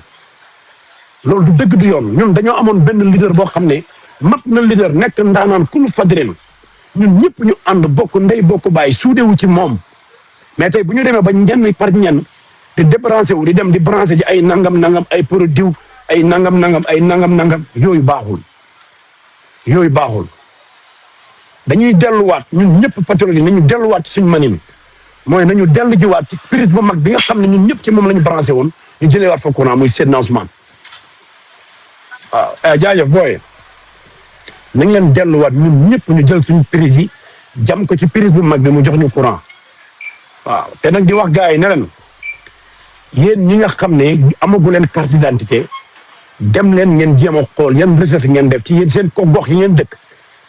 Speaker 6: loolu du dëgg du yoon ñun dañoo amoon benn leader boo xam ne mat na leader nekk ndaanaan kul fadrin ñun ñëpp ñu ànd bokk ndey bokk bàyyi suudewu ci moom mais tey bu ñu demee ba ñenn par ñenn te débranché wu di dem di branché ji ay nangam ay produit ay nangam yooyu baaxul dañuy delluwaat ñun ñëpp patriote yi nañu delluwaat ci suñu manin mooy nañu dellu jiwaat ci prise bu mag bi nga xam ne ñun ñëpp ci moom la ñu branché woon ñu jëlee waat fa courant muy Seydina Ousmane waaw jaajëf booy nañ leen delluwaat ñun ñëpp ñu jël suñu prise yi jam ko ci prise bu mag bi mu jox ñu courant waaw te nag di wax gars yi ne leen yéen ñi nga xam ne amagu leen carte d'identité dem leen ngeen jéem a xool yan recette ngeen def ci yéen seen ko gox yi ngeen dëkk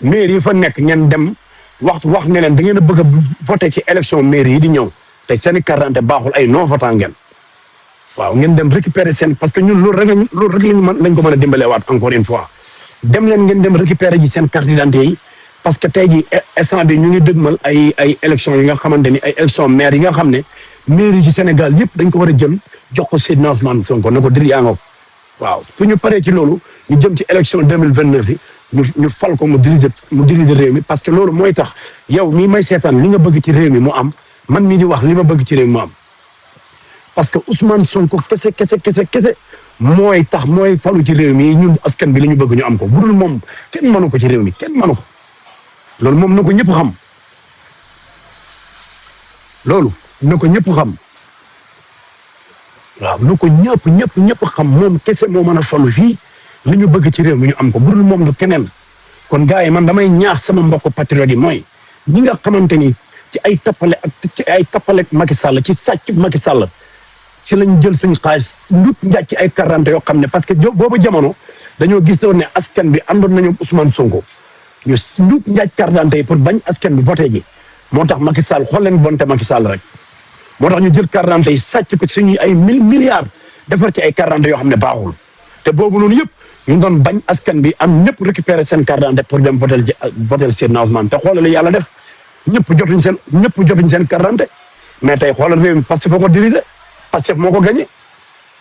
Speaker 6: mairie yi fa nekk ngeen dem wax ne leen da ngeen a bëgg a voté ci élection mairie yi di ñëw te seen i carte d'identité baaxul ay non votant ngeen waaw ngeen dem récupérer seen parce que ñun loolu rek lañ ko mën a dimbalee waat encore une fois dem leen ngeen dem récupérer ji seen carte d'identité yi parce que tey jii instant bi ñu ngi dëgmal ay élection yi nga xamante ni ay élection maire yi nga xam ne maire yi ci Sénégal yëpp dañ ko war a jël jox ko Seydina Ousmane Sonko ne ko dir yaa nga waaw fu ñu paree ci loolu ñu jëm ci élection 2029 yi ñu fal ko mu diriger réew mi parce que loolu mooy tax yow mii may seetaan li nga bëgg ci réew mi mu am man mii di wax li ma bëgg ci réew mi mu am parce que Ousmane Sonko kese mooy tax mooy falu ci réew mi ñun askan bi li ñu bëgg ñu am ko bu dul moom kenn mënu ko ci réew mi kenn mënu ko loolu moom na ko ñëpp xam loolu na ko ñëpp xam lu ko ñëpp xam moom kese moo mën a falu fii li ñu bëgg ci réew mi ñu am ko budul moom du keneen kon gars yi man damay ñaax sama mbokk patriote yi mooy ñi nga xamante ni ci ay tappale Macky Sall ci sàcc Macky Sall si lañ jël suñu xaalis ndut njaaj ci ay carte yoo xam ne parce que boobu jamono dañoo gis ne askan bi àndoon nañu Ousmane Sonko ñu ndut njaaj carte d'identité yi pour bañ askan bi voté ji moo tax Macky Sall xool leen bonte Macky Sall rek moo tax ñu jël carte d'identité yi sàcc ko suñuy ay milliards defar ci ay carte d'identité yoo xam ne baaxul te boobu noonu yëpp ñu doon bañ askan bi am ñëpp récupérer seen carte d'identité pour dem votel Seydina Ousmane te xoolal yàlla def ñëpp jotuñ seen carte d'identité mais tey xoolal réew mi Pastef ko dirigé Pastef moo ko gagné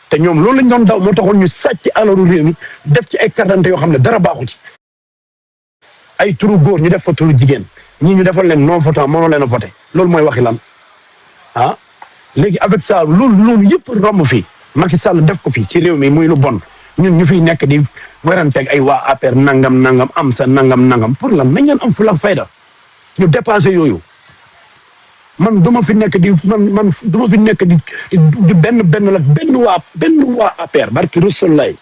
Speaker 6: te ñoom loolu lañ doon daw moo taxoon ñu sàcc alalu réew mi def ci ay carte d'identité yoo xam ne dara baaxu ci ay turu góor ñu def fa turu jigéen ñii ñu defal leen non votant mënoo leen a voté loolu mooy waxi lan ah léegi avec ça loolu yëpp romb fii Macky Sall def ko fii ci réew mi muy lu bon ñun ñu fiy nekk di weranteeg ay waa APR nangam am sa nangam pour lan nañ leen am fu la fayda ñu dépassé yooyu man duma fi nekk di man duma fi nekk di benn waa APR barki Rasul lay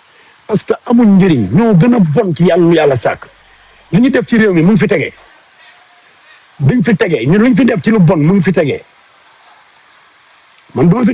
Speaker 6: parce que amuñ njëriñ ñoo gën a bon ci yàlla sàkk li ñu def ci réew mi mu ngi fi tegee biñ fi tegee ñun liñ fi def ci lu bon mu ngi fi tegee man duma fi